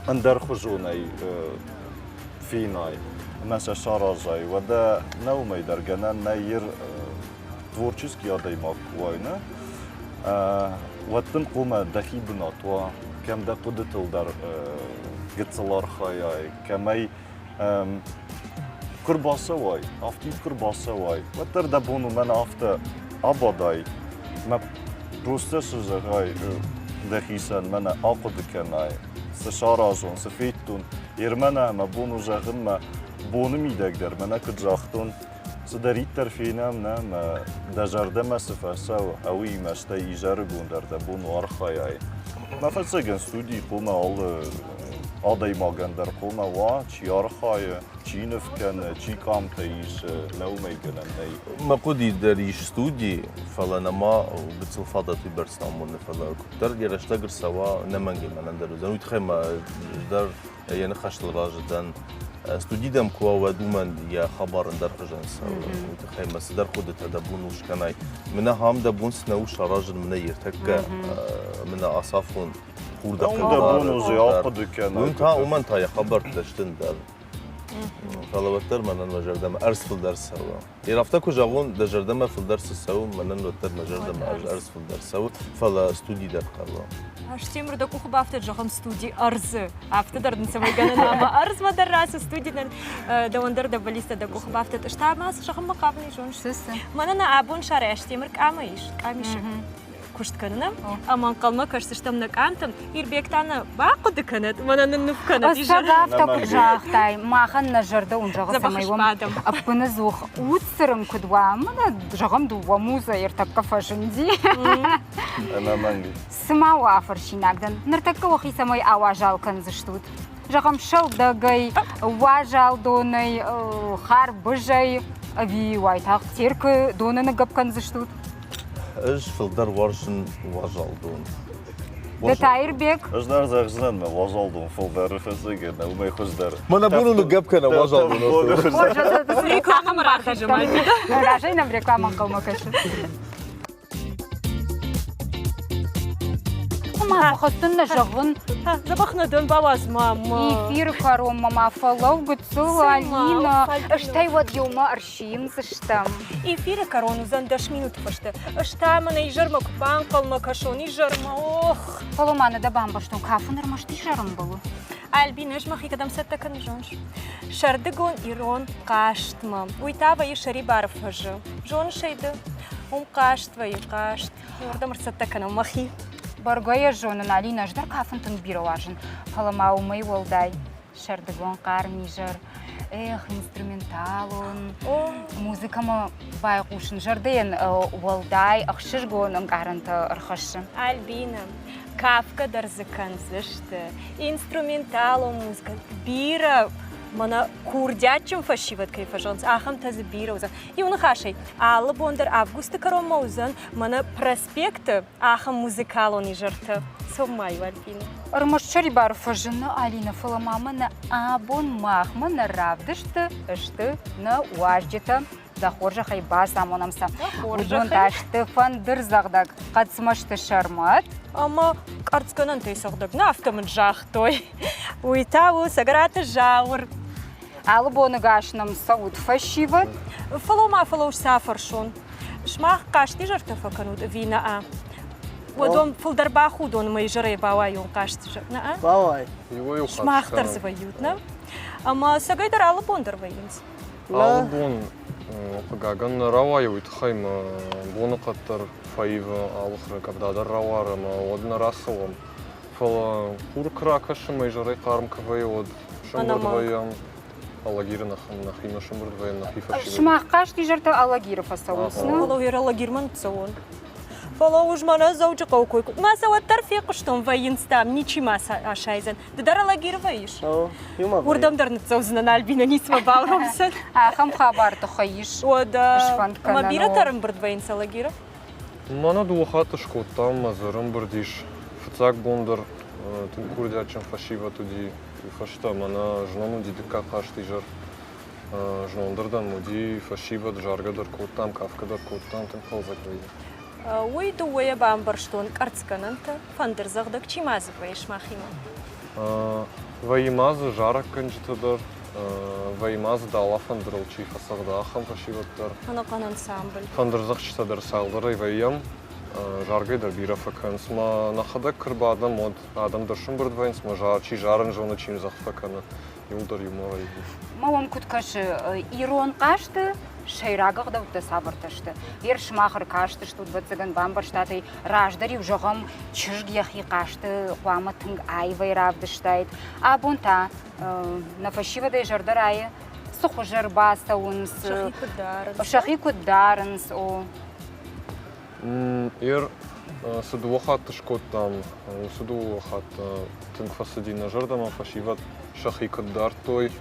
Speaker 9: ӕндӕрхуызонӕй фенай ӕмӕ сӕ саразай. Уӕдӕ нӕ уымӕй дӕр гӕнӕн нӕй ир творческий адӕймаг куы уай, нӕ, уӕд дын хъуамӕ дӕхи бынат уа, кӕм дӕ хъуыдытыл дӕр гыццыл архайай, кӕмӕй куы рбацӕуай, афтид куы рбацӕуай, уӕддӕр дӕ бон у мӕнӕ афтӕ абадай, мӕ просто цы зӕгъай дӕхицӕн, мӕнӕ ахъуыды кӕнай, цы саразон, цы федтон. Ер мӕнӕ мӕ бон у зӕгъын, мӕ боны мидӕг дӕр мӕнӕ куыд загътон, цыдӕриддӕр фенӕм, нӕ, мӕ дӕ зӕрдӕмӕ цы фӕцӕуы, ӕуыимӕ стӕй изӕрыгон дӕр дӕ бон у архайай. Мӕ фӕцӕгӕн студийы хъуамӕ алы адӕймагӕн дӕр хъуамӕ уа, чи архайы, чи ныв кӕны, чи къамтӕ исы, нӕ уымӕй гӕнӕн нӕй.
Speaker 14: Мӕ хъуыди дӕр ис студи, фӕлӕ нӕма гыццыл фадат уыйбӕрц амоны, фӕлӕ куыддӕр йӕ рӕстӕг ӕрцӕуа, ӕнӕмӕнгӕй мӕнӕн дӕр уыдзӕн. Уый тыххӕй ма ӕз дӕр йӕ ныхӕстыл разы дӕн. Студи дӕм куы уа, уӕд уымӕн йӕ хабар ӕндӕр хуызӕн цӕуы. Уый тыххӕй мӕ цыдӕр хъуыдытӕ дӕ бон у скӕнай. Мӕнӕ ахӕм дӕ бон цы нӕ у саразын, мӕнӕ ӕртӕккӕ, мӕнӕ ацафон хур дӕ
Speaker 9: Дӕ бон у дзы ахъуыды кӕнай.
Speaker 14: Уым та, уымӕн та йӕ хабӕрттӕ сты ӕндӕр. Фӕлӕ уӕддӕр мӕнӕн мӕ зӕрдӕмӕ ӕрдз фылдӕр цӕуы. Йе афтӕ куы зӕгъон, дӕ зӕрдӕмӕ фылдӕр цы цӕуы, мӕнӕн уӕддӕр мӕ зӕрдӕмӕ ӕрдз фылдӕр цӕуы, фӕлӕ студи дӕр хъӕуы.
Speaker 1: Астемыр, дӕ къухы бафтыд, зӕгъӕм, студи ӕрдзы. Афтӕ дӕр дын цӕмӕй гӕнӕн ӕмӕ ӕрдзмӕ дӕр рацу студи дӕр, дӕуӕн дӕр дӕ бӕллицтӕ дӕ къухы бафтыд. Ӕз та ма цы зӕгъынмӕ хъавын, зоныс? Мӕнӕ нӕ абон сӕрӕй Астемыр къамӕ ис, къамисӕг. Куыст кӕнынӕн ӕмӕ ӕнхъӕлмӕ кӕсдзыстӕм нӕ къамтӕм. Ирбег та нӕ бахъуыды кӕнӕд, мӕнӕ нын ныв кӕнӕд.
Speaker 2: Ӕцӕг афтӕ куы загътай, махӕн нӕ зӕрдӕ уын зӕгъы, цӕмӕй уӕм ӕппыныдзух удцырын куыд уа, мӕнӕ зӕгъӕм дыууӕ музӕ ӕртӕккӕ фӕзынди.
Speaker 9: Ӕнӕмӕнг.
Speaker 2: Цыма уӕ афӕрсинаг дӕн, ныртӕккӕ уӕхи цӕмӕй ауазал кӕндзыстут? Зӕгъӕм, сӕлдӕгӕй, уазал донӕй, харбызӕй, ӕви уайтагъд Теркы доны ныггӕпп кӕндзыстут?
Speaker 14: Ӕз фылдӕр уарзын уазал дон.
Speaker 2: Ды Таирбег?
Speaker 9: Ӕз дӕр зӕгъдзынӕн мӕ уазал дон фылдӕр фӕцӕгӕн, уымӕй хуыздӕр.
Speaker 14: Мӕнӕ бон ныггӕпп кӕнӕм уазал дон.
Speaker 1: Рекламӕмӕ рахизӕм.
Speaker 2: Разӕй нӕм рекламӕ ӕнхъӕлмӕ кӕсы. Ма фӕхӕцын нӕ зӕгъын.
Speaker 1: Дзӕбӕх нӕ дӕн бауадз ма.
Speaker 2: Эфиры кӕронмӕ ма фӕлӕу гыццыл, Алина. Стӕй уӕд иумӕ ӕрсимдзыстӕм.
Speaker 1: Эфиры кӕрон уыдзӕн 10 минуты фӕстӕ. Ӕз та мӕнӕ изӕрмӕ куы банхъӕлмӕ кӕсон, изӕрмӕ, ох!
Speaker 2: Фӕлӕ ма нӕ дӕ бамбӕрстон, кафын ӕрмӕст изӕры мбӕлы.
Speaker 1: Альбин, ӕз мӕхи кӕдӕм цӕттӕ кӕнын, зоныс? Сӕрдыгон ирон хъазтмӕ. Уый та вӕййы сӕрибары фӕзы. Зоныс ӕй ды? Уым хъазт вӕййы, хъазт. Уырдӕм ӕрцӕттӕ кӕнӕм мӕхи.
Speaker 2: Бӕргӕ йӕ зонын, Алинӕ, ӕз дӕр кафын тынг бирӕ уарзын, фӕлӕ ма уымӕй уӕлдай сӕрдыгон хъарм изӕр. Эх, инструменталон музыкӕмӕ байхъусын зӕрдӕйӕн уӕлдай ӕхсызгон ӕнкъарӕнтӕ ӕрхӕссы.
Speaker 1: Альбина, кафгӕ дӕр дзы кӕндзысты, инструменталон музыкӕ бирӕ мӕнӕ курдиатджын фӕсивӕд кӕй фӕзӕгъынц, ахӕмтӕ дзы бирӕ уыдзӕн. Иу ныхасӕй, алы бон дӕр августы кӕронмӕ уыдзӕн мӕнӕ проспекты ахӕм музыкалон изӕртӕ. Цом-ма-иу, Альбина.
Speaker 2: Ӕрмӕст сӕрибар фӕзыны, Алинӕ, фӕлӕ ма мӕнӕ абон махмӕ нӕ равдысты сты нӕ уазджытӕ. Дӕ хорзӕхӕй бацамонӕм сӕ. Уыдон та сты фӕндырдзӕгъдӕг Хъӕцмӕзты Сӕрмӕт.
Speaker 1: Ӕмӕ къӕрцгӕнӕнтӕй сыгъдӕг нӕ, афтӕ мын загътой. Уый та у Цӕгӕраты Зауыр.
Speaker 2: Алы боныгас нӕм цӕут фӕсивӕд.
Speaker 1: Фӕлӕуу-ма, фӕлӕуу, цы афӕрсон? Сымах хъазтизӕртӕ фӕкӕнут ӕви нӕ? Уӕдон фылдӕр бахудон ӕмӕ изӕрӕй бауайон хъазтизӕр. Нӕ?
Speaker 16: Бауай.
Speaker 1: Сымах дӕр дзы вӕййут, нӕ? Ӕмӕ цӕгӕй дӕр алы бон дӕр вӕййынц.
Speaker 17: Алы бон, хъыгагӕн, нӕ рауайы, уый тыххӕй мӕ боныхъӕд дӕр фӕивы, алы хуызы къӕвда дӕр рауары ӕмӕ уӕд нӕ рацӕуӕм. Фӕлӕ хур куы ракӕсы ӕмӕ изӕрӕй хъарм куы вӕййы, уӕд сӕмбырд вӕййӕм Алагиры нӕхимӕ сӕмбырд вӕййӕм нӕхи фӕсивӕд.
Speaker 2: Сымах хъазтизӕртӕ Алагиры фӕцӕуынц, нӕ?
Speaker 1: Фӕлӕ Алагирмӕ ныццӕуон. Фӕлӕ уыз мӕнӕ Дзӕуджыхъӕуы кой ма сӕ уӕддӕр фехъуыстон, вӕййынц дам, ничи ма сӕ асайдзӕн. Ды дӕр Алагиры вӕййыс? Уырдӕм дӕр ныццӕудзынӕн, Альбинӕ ницымӕ бауромдзӕн.
Speaker 2: Ахӕм хабар тыххӕй ис.
Speaker 1: Уӕдӕ
Speaker 2: сфӕнд
Speaker 1: ӕмӕ
Speaker 2: кӕнӕн.
Speaker 1: бирӕтӕ ӕрӕмбырд вӕййынц Алагиры?
Speaker 17: Мӕнӕ дыууӕ хатты скодтам, мӕ дзы ӕрӕмбырд ис. Фыццаг бон дӕр тынг курдиатджын фӕсивӕд уыди. Уый фӕстӕ мӕнӕ знон уыди дыккаг хъазтизӕр. Знон дӕр дӕм уыди фӕсивӕд, заргӕ дӕр кодтам, кафгӕ дӕр кодтам, тынг хъӕлдзӕг вӕййы.
Speaker 1: Уый дыууӕйӕ бамбӕрстон къӕрцгӕнӕнтӕ, фӕндырдзӕгъдӕг чи ма дзы вӕййы сымахимӕ?
Speaker 17: Вӕййы ма дзы зарӕггӕнджытӕ дӕр, вӕййы ма дзы дала фӕндырыл чи фӕцӕгъда, ахӕм фӕсивӕд дӕр.
Speaker 1: Ӕнӕхъӕн ансамбль.
Speaker 17: Фӕндырдзӕгъдджытӕ дӕр цалдӕрӕй вӕййӕм, заргӕ дӕр бирӕ фӕкӕнынц. Мӕ нӕхӕдӕг куы рбадӕм, уӕд адӕм дӕр сӕмбырд вӕййынц, мӕ чи зарын зоны, чи мдзӕгъд фӕкӕны, иуылдӕр юморӕй.
Speaker 2: Ма уӕм куыд кӕсы, ирон хъазты сӕйраг ӕгъдӕуттӕ цавӕртӕ сты? Ер сымах ӕркастыстут, ӕвӕццӕгӕн, бамбӕрстат ӕй, раздӕр-иу зӕгъӕм, чызг йӕхи хъазты хъуамӕ тынг аивӕй равдыстаид. Абон та нӕ фӕсивӕдӕй зӕрдӕ райы, цы хуызы ӕрбацӕуынц,
Speaker 1: сӕхи куыд дарынц.
Speaker 2: Сӕхи куыд дарынц, о.
Speaker 17: Ер цы дыууӕ хатты скодтам, уыцы дыууӕ хатты тынг фӕцыди нӕ зӕрдӕмӕ, фӕсивӕд сӕхи куыд дардтой,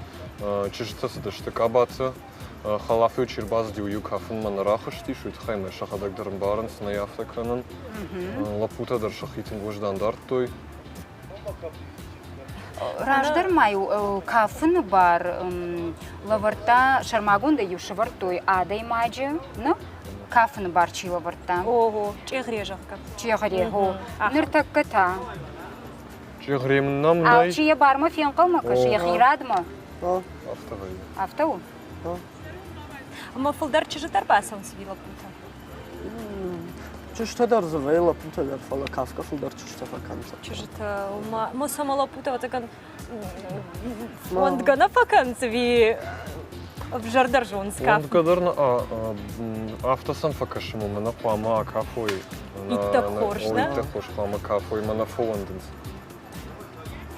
Speaker 17: чызджытӕ цыдысты къабаты, хӕлаф-иу чи рбацыди, уый-иу кафынмӕ нӕ рахызтис, уый тыххӕй мӕ сӕхӕдӕг дӕр ӕмбарынц, нӕй афтӕ кӕнын. Лӕппутӕ дӕр сӕхи тынг уӕздан дардтой.
Speaker 2: Раздӕр ма-иу кафыны бар лӕвӕрдта, сӕрмагондӕй-иу сӕвӕрдтой адӕймаджы, нӕ? Кафыны бар чи лӕвӕрдта.
Speaker 1: Ого, чъегъре, зӕгъгӕ.
Speaker 2: Чъегъре, о. Ныртӕккӕ та?
Speaker 17: Чъегъре нӕм нӕй.
Speaker 2: Алчи йӕ бармӕ фенхъӕлмӕ кӕсы, йӕхи радмӕ.
Speaker 17: Афтӕ вӕййы.
Speaker 2: Афтӕ у?
Speaker 1: Ӕмӕ фылдӕр чызджытӕ ӕрбацӕуынц ӕви лӕппутӕ?
Speaker 16: Чызджытӕ дӕр дзы вӕййы, лӕппутӕ дӕр, фӕлӕ кафгӕ фылдӕр чызджытӕ фӕкӕнынц.
Speaker 1: Чызджытӕ, ма сӕ лӕппутӕ ӕвӕццӕгӕн уӕндгӕ нӕ фӕкӕнынц ӕви ӕвзӕрдӕр зонынц кафын?
Speaker 17: Уӕндгӕ дӕр нӕ, афтӕ сӕм фӕкӕсы, мӕ нӕ хъуамӕ акафой.
Speaker 1: Иттӕг хорз, нӕ?
Speaker 17: Иттӕг хорз хъуамӕ кафой, мӕ нӕ фӕуӕндынц.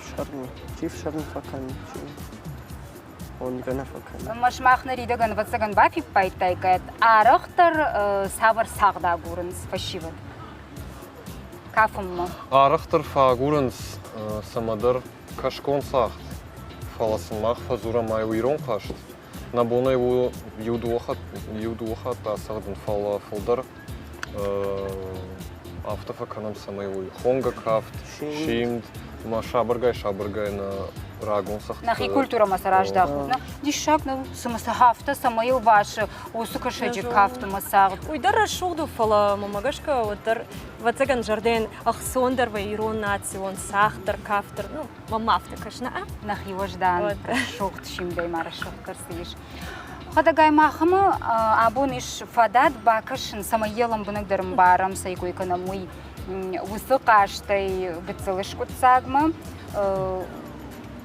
Speaker 16: Фсӕрмы, чи фсӕрмы фӕкӕны, чи Уонгӕ нӕ фӕкӕны.
Speaker 2: Ӕмӕ сымах ныридӕгӕн, ӕвӕццӕгӕн, бафиппайдтаиккат, арӕхдӕр цавӕр цагъд агурынц фӕсивӕд кафынмӕ?
Speaker 17: Арӕхдӕр фӕагурынц цӕмӕдӕр кӕсгон цагъд, фӕлӕ сын мах фӕдзурӕм ай у ирон хъазт. Нӕ бон ӕй у иу-дыууӕ хатты ацӕгъдын, фӕлӕ фылдӕр афтӕ фӕкӕнӕм, цӕмӕй уый хонгӕ кафт, симд ӕмӕ сабыргай-сабыргай нӕ рагон цӕгъдты...
Speaker 2: Нӕхи культурӕмӕ сӕ раздахут. Диссаг нӕу, цымӕ сӕ афтӕ цӕмӕй ӕлвасы уыцы кӕсӕджы кафтмӕ цагъд.
Speaker 1: Уый дӕр рӕсугъд у, фӕлӕ мӕмӕ гӕсгӕ уӕддӕр, ӕвӕццӕгӕн, зӕрдӕйӕн ӕхцондӕр вӕййы ирон национ цагъд дӕр, кафт дӕр. Ну, мӕм афтӕ кӕсы, нӕ?
Speaker 2: Нӕхи уӕздан рӕсугъд симдӕй ма рӕсугъддӕр цы ис. Хӕдӕгай махмӕ абон ис фадат бакӕсын, цӕмӕй йӕ лӕмбынӕгдӕр ӕмбарӕм, цӕй кой кӕнӕм, уый. Уыцы хъазтӕй гыццыл скъуыддзагмӕ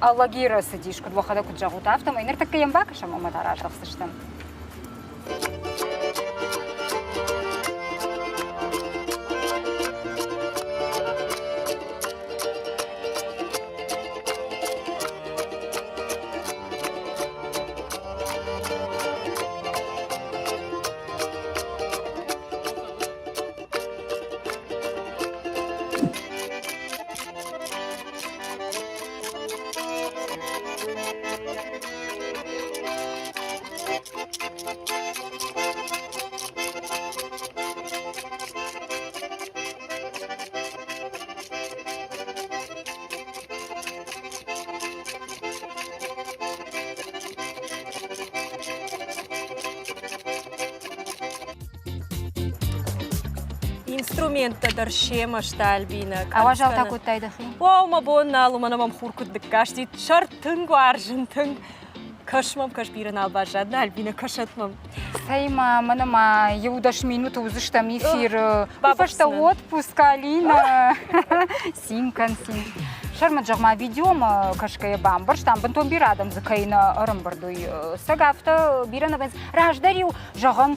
Speaker 2: Алагиры цыдис, куыд уӕхӕдӕг куыд зӕгъут, афтӕмӕй ныртӕккӕ йӕм бакӕсӕм ӕмӕ та раздӕхдзыстӕм.
Speaker 1: Инструменттӕ дӕр семӕ сты, Альбинӕ.
Speaker 2: Ауазал та кодтай дӕхи?
Speaker 1: О, мӕ бон нал у, мӕнӕ мӕм хур куыд ныккасти. Сӕр тынг уарзын, тынг. Кӕс мӕм, кӕс, бирӕ нал баззад, нӕ, Альбинӕ, кӕсӕт мӕм.
Speaker 2: Цӕй ма, мӕнӕ ма иу дӕс минуты уыдзыстӕм эфиры. Уый фӕстӕ отпуск, Алина. Цин кӕн, цин. Сӕрмӕт, зӕгъ-ма, видеомӕ кӕсгӕйӕ бамбӕрстам, бынтон бирӕ адӕм дзы кӕй нӕ ӕрӕмбырд, уый. Цӕг афтӕ бирӕ нӕ вӕййынц. Раздӕр-иу, зӕгъӕм,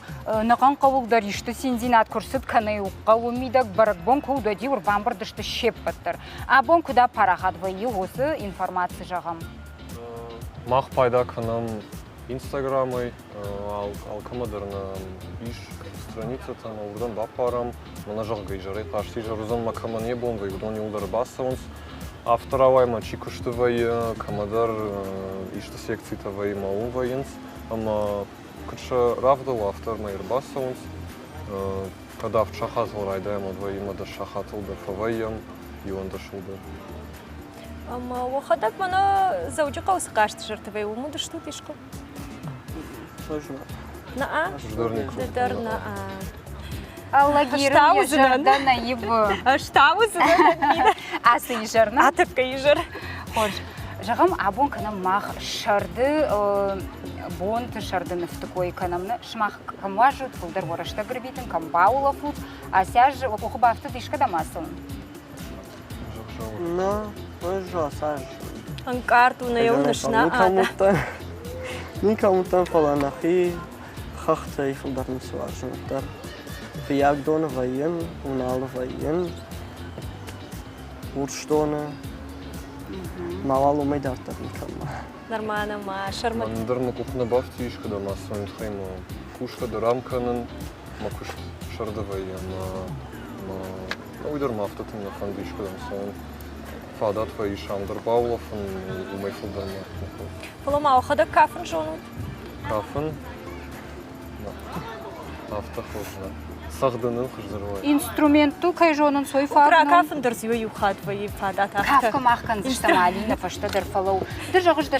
Speaker 2: нӕхъӕн хъӕуыл дӕр исты циндзинад куы рцыд, кӕнӕ-иу хъӕуы мидӕг бӕрӕгбон куы уыд, уӕд-иу ӕрбамбырд сты се ппӕт дӕр. Абон куыд апарахат вӕййы уыцы информаци, зӕгъӕм?
Speaker 17: Мах пайда кӕнӕм Инстаграмӕй, алкӕмӕ дӕр нӕ ис страницӕтӕ ӕмӕ уырдӕм баппарӕм. Мӕнӕ зӕгъгӕ изӕрӕй хъазтизӕр уыдзӕн мӕ кӕмӕн йӕ бон вӕййы, уыдон иуылдӕр ӕрбацӕуынц. Афтӕ рауайы чи куысты вӕййы, кӕмӕдӕр исты секцитӕ вӕййы ӕмӕ уым вӕййынц. Ӕмӕ куыд сӕ рӕвдауы, афтӕ ӕрмӕ ӕрбацӕуынц. Кӕд авд сахатыл райдайӕм, уӕд вӕййы ӕмӕ дӕс сахатыл дӕр фӕвӕййӕм, иуӕндӕсыл дӕр.
Speaker 1: Ӕмӕ уӕхӕдӕг мӕнӕ Дзӕуджыхъӕуы цы хъазтизӕртӕ вӕййы, уым уыдыстут искуы? Наа? Ды дӕр наа.
Speaker 2: Алагиры йӕ зӕрдӕ нӕ ивы.
Speaker 1: Ӕз та уыдзынӕн.
Speaker 2: Ацы изӕр нӕ?
Speaker 1: Атӕккӕ изӕр.
Speaker 2: Хорз. Зӕгъӕм, абон кӕнӕм мах сӕрды бонты сӕрды нывты кой кӕнӕм. Сымах кӕм уарзут, фылдӕр уӕ рӕстӕг ӕрвитын, кӕм баулӕфут. Ацы аз уӕ къухы бафтыд искӕдӕм ацӕуын?
Speaker 16: Нӕ, ӕз ацы аз.
Speaker 1: Ӕнкъард у нӕ уыныс, нӕ
Speaker 16: Никӕм уыдтӕн, фӕлӕ нӕхи хӕхтӕй фылдӕр ницы уарзын уӕддӕр. Фыййагдоны вӕййын, Уыналы вӕййын, Урсдоны. Мауал уымӕй дарддӕр никӕм.
Speaker 1: Нырма нӕма сӕрмӕ.
Speaker 17: Мӕн дӕр мӕ къух нӕ бафтыдис, кӕдӕм ацӕуын тыххӕй мӕ кусгӕ дӕр ам кӕнын, мӕ куыст сӕрды вӕййы ӕмӕ мӕ уый дӕр мӕ афтӕ тынг нӕ фӕнды искуыдӕм цӕуын. Фадат вӕййы ам дӕр баулӕфын, уымӕй фылдӕр мӕ нӕ хъӕуы.
Speaker 1: Фӕлӕ ма уӕхӕдӕг кафын зонут?
Speaker 17: Кафын? Афтӕ хорз нӕ. Цӕгъдын ын хуыздӕр уайд.
Speaker 2: Инструменттыл кӕй зонынц, уый фаг
Speaker 1: Ракафын дӕр дзы иу хатт вӕййы фадат афтӕ.
Speaker 2: Кафгӕ мах кӕндзыстӕм, Алинӕ, фӕстӕдӕр, фӕлӕуу. Ды зӕгъыс, дӕ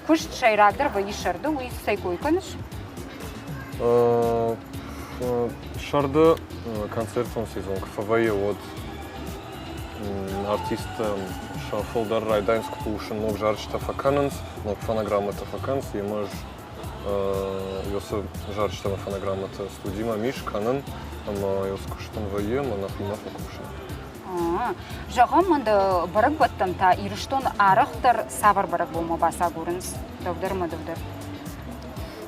Speaker 2: куыст сӕйрагдӕр вӕййы сӕрды, уый цӕй кой кӕныс?
Speaker 17: Сӕрды концертон сезон куы фӕвӕййы, уӕд артисттӕ сӕ фылдӕр райдайынц кусын, ног зарджытӕ фӕкӕнынц, ног фонограммӕтӕ фӕкӕнынц, емӕ ӕз Ёсы зарджытӕ ӕмӕ фонограммӕтӕ студимӕ мис кӕнын ӕмӕ ёс куыстын вӕййы ӕмӕ нӕхимӕ фӕкусын.
Speaker 2: Зӕгъӕм, мын бӕрӕгбӕттӕм та Ирыстоны арӕхдӕр цавӕр бӕрӕгбонмӕ бацагурынц? Дӕу дӕр ӕмӕ дӕу дӕр.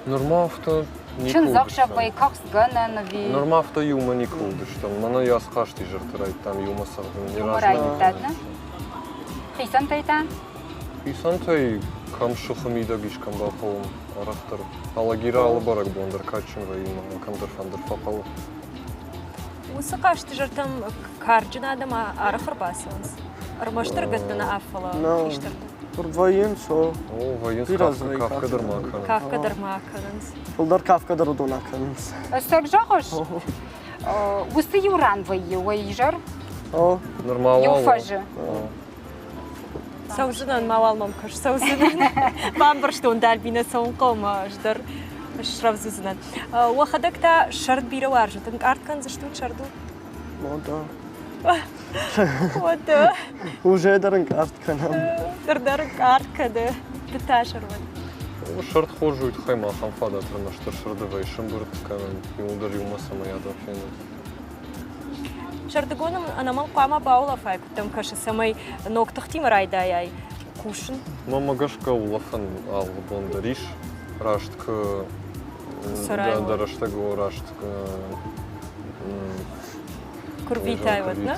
Speaker 17: Нырма афтӕ никуы
Speaker 2: Чындзӕхсӕв вӕй кӕхцгӕнӕн ӕви?
Speaker 17: Нырма афтӕ иумӕ никуы уыдыстӕм. Мӕнӕ йӕ хъазт изӕрты райдтам иумӕ цӕгъдын.
Speaker 2: Иумӕ райдыдтат, нӕ? Хицӕнтӕй та?
Speaker 17: Хицӕнтӕй кӕм сыхы мидӕг ис, кӕм бахъӕуы арӕхдӕр. Алагиры алы бӕрӕгбон дӕр кадджын вӕййы ӕмӕ кӕмдӕр фӕндыр фӕхъӕуы.
Speaker 1: Уыцы хъазтизӕртӕм карджын адӕм арӕх ӕрбацӕуынц? Ӕрмӕст ӕрыгӕттӕ нӕ, фӕлӕ хистӕртӕ.
Speaker 16: Вӕййынц, о.
Speaker 17: О, вӕййынц, кафгӕ дӕр ма кӕнынц.
Speaker 1: Кафгӕ дӕр ма кӕнынц.
Speaker 16: Фылдӕр кафгӕ дӕр уыдон акӕнынц.
Speaker 2: Ӕцӕг зӕгъыс, уыцы иу ран вӕййы уӕ изӕр?
Speaker 16: О.
Speaker 17: Нырма
Speaker 2: Иу фӕзы.
Speaker 1: Цӕудзынӕн, мауал мӕм кӕс, цӕудзынӕн. Бамбӕрстон Дальбинӕ цӕуын хъӕуы мӕ ӕз дӕр срӕвдз уыдзынӕн. Уӕхӕдӕг та сӕрд бирӕ уарзут, ӕнкъард кӕндзыстут сӕрдыл?
Speaker 16: Уӕдӕ.
Speaker 1: Уӕдӕ.
Speaker 16: Уже дӕр ӕнкъард кӕнӕм.
Speaker 1: Ныр дӕр ӕнкъард кӕны. Ды та сӕрвӕт.
Speaker 17: Сӕрд хорз уый тыххӕй ма ахӕм фадат ӕрмӕстдӕр сӕрдывӕй сӕмбырд кӕнын, иуылдӕр иумӕ цӕмӕй адӕм феной.
Speaker 1: Сӕрдыгон ӕнӕмӕнг хъуамӕ баулӕфай, куыд дӕм кӕсы, цӕмӕй ног тыхтимӕ райдайай кусын?
Speaker 17: Мӕнмӕ гӕсгӕ улӕфӕн алы бон дӕр ис. Раст куы дӕ рӕстӕг у, раст
Speaker 1: куы рвитай, уӕд нӕ?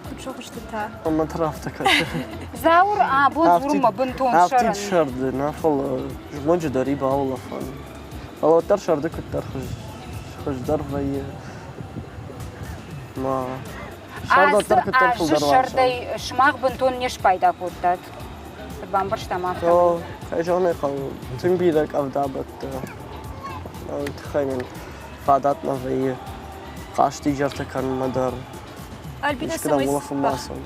Speaker 1: Куыд зӕгъыс та?
Speaker 16: Ӕмӕ та афтӕ кӕсы.
Speaker 2: Зауыр абон дзурынмӕ бынтон сӕрӕн.
Speaker 16: Афтид сӕрды, нӕ фӕлӕ змӕнджы дӕр и баулӕфӕн. Фӕлӕ уӕддӕр сӕрды куыддӕр хуыздӕр вӕййы. Ма
Speaker 2: Ацы азы сӕрдӕй сымах бынтон не спайда кодтат. Куыд бамбӕрстам афтӕ?
Speaker 16: О, кӕй зӕгъын ӕй хъӕуы, тынг бирӕ къӕвдабӕттӕ. Уый тыххӕй нын фадат нӕ вӕййы хъазтизӕртӕ кӕнынмӕ дӕр.
Speaker 1: Альбина,
Speaker 16: Искуыдӕм улӕфынмӕ ацӕуын.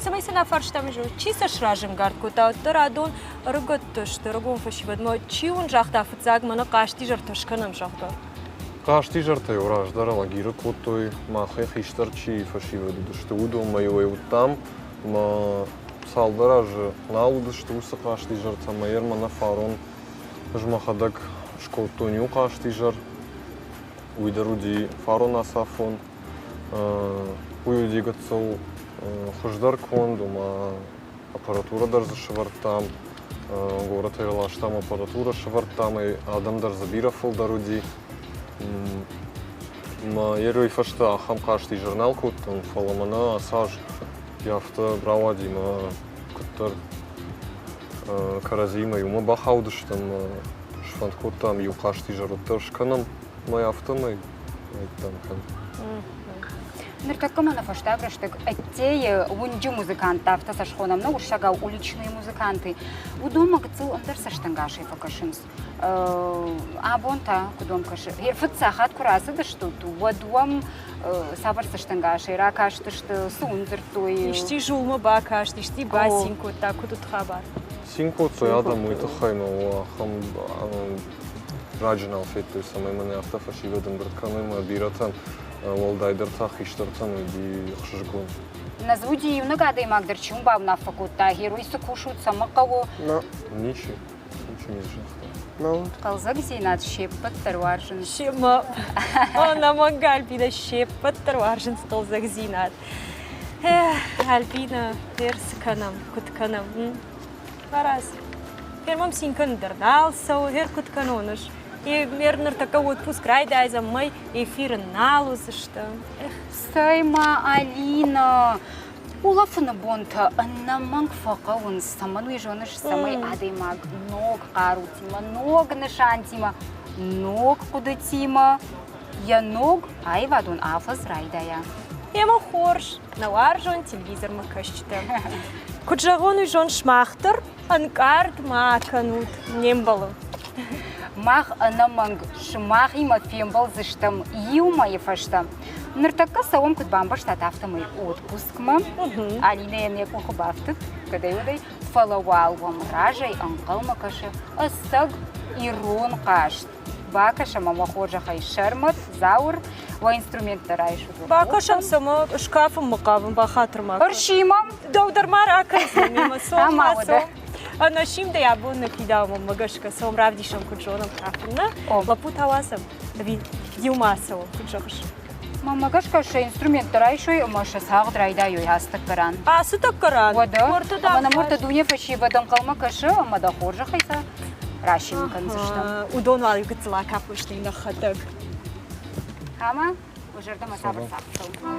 Speaker 1: Цӕмӕй сын афарстам, чи сӕ сразӕнгард кодта, уӕддӕр адон ӕрыгӕттӕ сты, ӕрыгон фӕсивӕдмӕ. Чи уын загъта фыццаг, мӕнӕ хъазтизӕртӕ скӕнӕм, зӕгъгӕ?
Speaker 17: Хъазтизӕртӕ-иу раздӕр Алагиры кодтой, махӕй хистӕр чи фӕсивӕд уыдысты, уыдонмӕ-иу ӕй уыдтам. Ӕмӕ цалдӕр азы нал уыдысты уыцы хъазтизӕртӕ ӕмӕ йе рмӕ фарон ӕз мӕхӕдӕг скодтон иу хъазтизӕр. Уый дӕр уыди фарон ацафон. Уый уыди гыццыл хуыздӕр конд, ома аппаратурӕ дӕр дзы сӕвӕрдтам, горӕтӕй раластам аппаратурӕ, сӕвӕрдтам ӕй, адӕм дӕр дзы бирӕ фылдӕр уыди. Мӕ ерой фӕстӕ ахӕм хъазт изӕр нал кодтон, фӕлӕ мӕнӕ ацы аз афтӕ рауади мӕ куыддӕр кӕрӕдзимӕ иумӕ бахаудыстӕм, сфӕнд кодтам иу хъазтизӕр уӕддӕр скӕнӕм, мӕ афтӕмӕй айдтам кӕн.
Speaker 2: Ныртӕккӕ ма нӕ фӕстаг рӕстӕг ӕддейы уынджы музыканттӕ, афтӕ сӕ схонӕм, нӕ уырыссагау уличные музыканты, уыдонмӕ гыццыл ӕндӕр цӕстӕнгасӕй фӕкӕсынц. Абон та, куыд уӕм кӕсы, фыццаг хатт куы рацыдыстут, уӕд уӕм цавӕр цӕстӕнгасӕй ракастысты, цы уын дзырдтой?
Speaker 1: Исчи зулмӕ бакаст, исчи бацин кодта, куыд уыд хабар?
Speaker 17: Цин кодтой адӕм уый тыххӕй ма ахӕм раджы нал федтой, цӕмӕй мӕнӕ афтӕ фӕсивӕд ӕмбырд кӕной ӕмӕ бирӕтӕн, уӕлдайдӕр та хистӕртӕн уыди ӕхсызгон.
Speaker 2: Нӕ дзы уыди иунӕг адӕймаг дӕр, чи уын бауынаффӕ кодта, герой цы кусут, цӕмӕ хъӕуы?
Speaker 17: Ничи. Ничи не загъта.
Speaker 2: Хъӕлдзӕгдзинад се ппӕт дӕр уарзынц.
Speaker 1: Семӕ ӕнӕмӕнг Альбинӕ се ппӕт дӕр уарзынц хъӕлдзӕгдзинад. Альбинӕ, дер цы кӕнӕм, куыд кӕнӕм? Фӕраз. Гер мӕм цин кӕнын дӕр нал цӕуы, гер куыд кӕнон ӕз? Гер ныртӕккӕ отпуск райдайдзӕн, мӕй эфиры нал уыдзыстӕм.
Speaker 2: Цӕй-ма, Алинӕ, улӕфыны бонтӕ ӕнӕмӕнг фӕхъӕуынц, цӕмӕн уый зоныс, цӕмӕй адӕймаг ног хъарутимӕ, ног нысантимӕ, ног хъуыдытимӕ йӕ ног аивадон афӕдз райдайа.
Speaker 1: Ӕмӕ хорз, нӕ уарзон телевизормӕ кӕсджытӕ. Куыд зӕгъон, уый зон сымах дӕр ӕнкъард ма кӕнут, не мбӕлы.
Speaker 2: Мах ӕнӕмӕнг сымахимӕ фембӕлдзыстӕм иу мӕйы фӕстӕ. Ныртӕккӕ цӕуӕм, куыд бамбӕрстат, афтӕмӕй отпускмӕ. Алинӕйӕн йӕ къухы бафтыд, кӕдӕй-уӕдӕй, фӕлӕ уал уӕм разӕй ӕнхъӕлмӕ кӕсы ӕцӕг ирон хъазт. Бакӕсӕм ӕмӕ хорзӕхӕй Сӕрмӕт, Зауыр, уӕ инструменттӕ райсут.
Speaker 1: Бакӕсӕм сӕмӕ скафынмӕ хъавын, бахатыр ма.
Speaker 2: Ӕрсимӕм.
Speaker 1: Дӕу дӕр ма ракӕндзӕн мемӕ цом, ма цом. Ӕнӕ симдӕй абон нӕ фидауӕм мӕ гӕсгӕ цом равдисӕм, куыд зонӕм кафын, нӕ? Лӕппу та уадзӕм. Ӕви иумӕ ацӕуӕм, куыд зӕгъыс?
Speaker 2: Мӕнмӕ гӕсгӕ сӕ инструменттӕ райсой ӕмӕ сӕ цагъд райдайой ацы тӕккӕ ран.
Speaker 1: Ацы тӕккӕ ран?
Speaker 2: Уӕдӕ, ӕмӕ нӕм уӕртӕ дуне фӕсивӕд ӕнхъӕлмӕ кӕсы ӕмӕ дӕ хорзӕхӕй сӕ расимын кӕндзыстӕм.
Speaker 1: Уыдон уал иу гыццыл акафдзысты нӕхӕдӕг.
Speaker 2: Ӕмӕ уӕ зӕрдӕмӕ цавӕр цагъд цӕуы?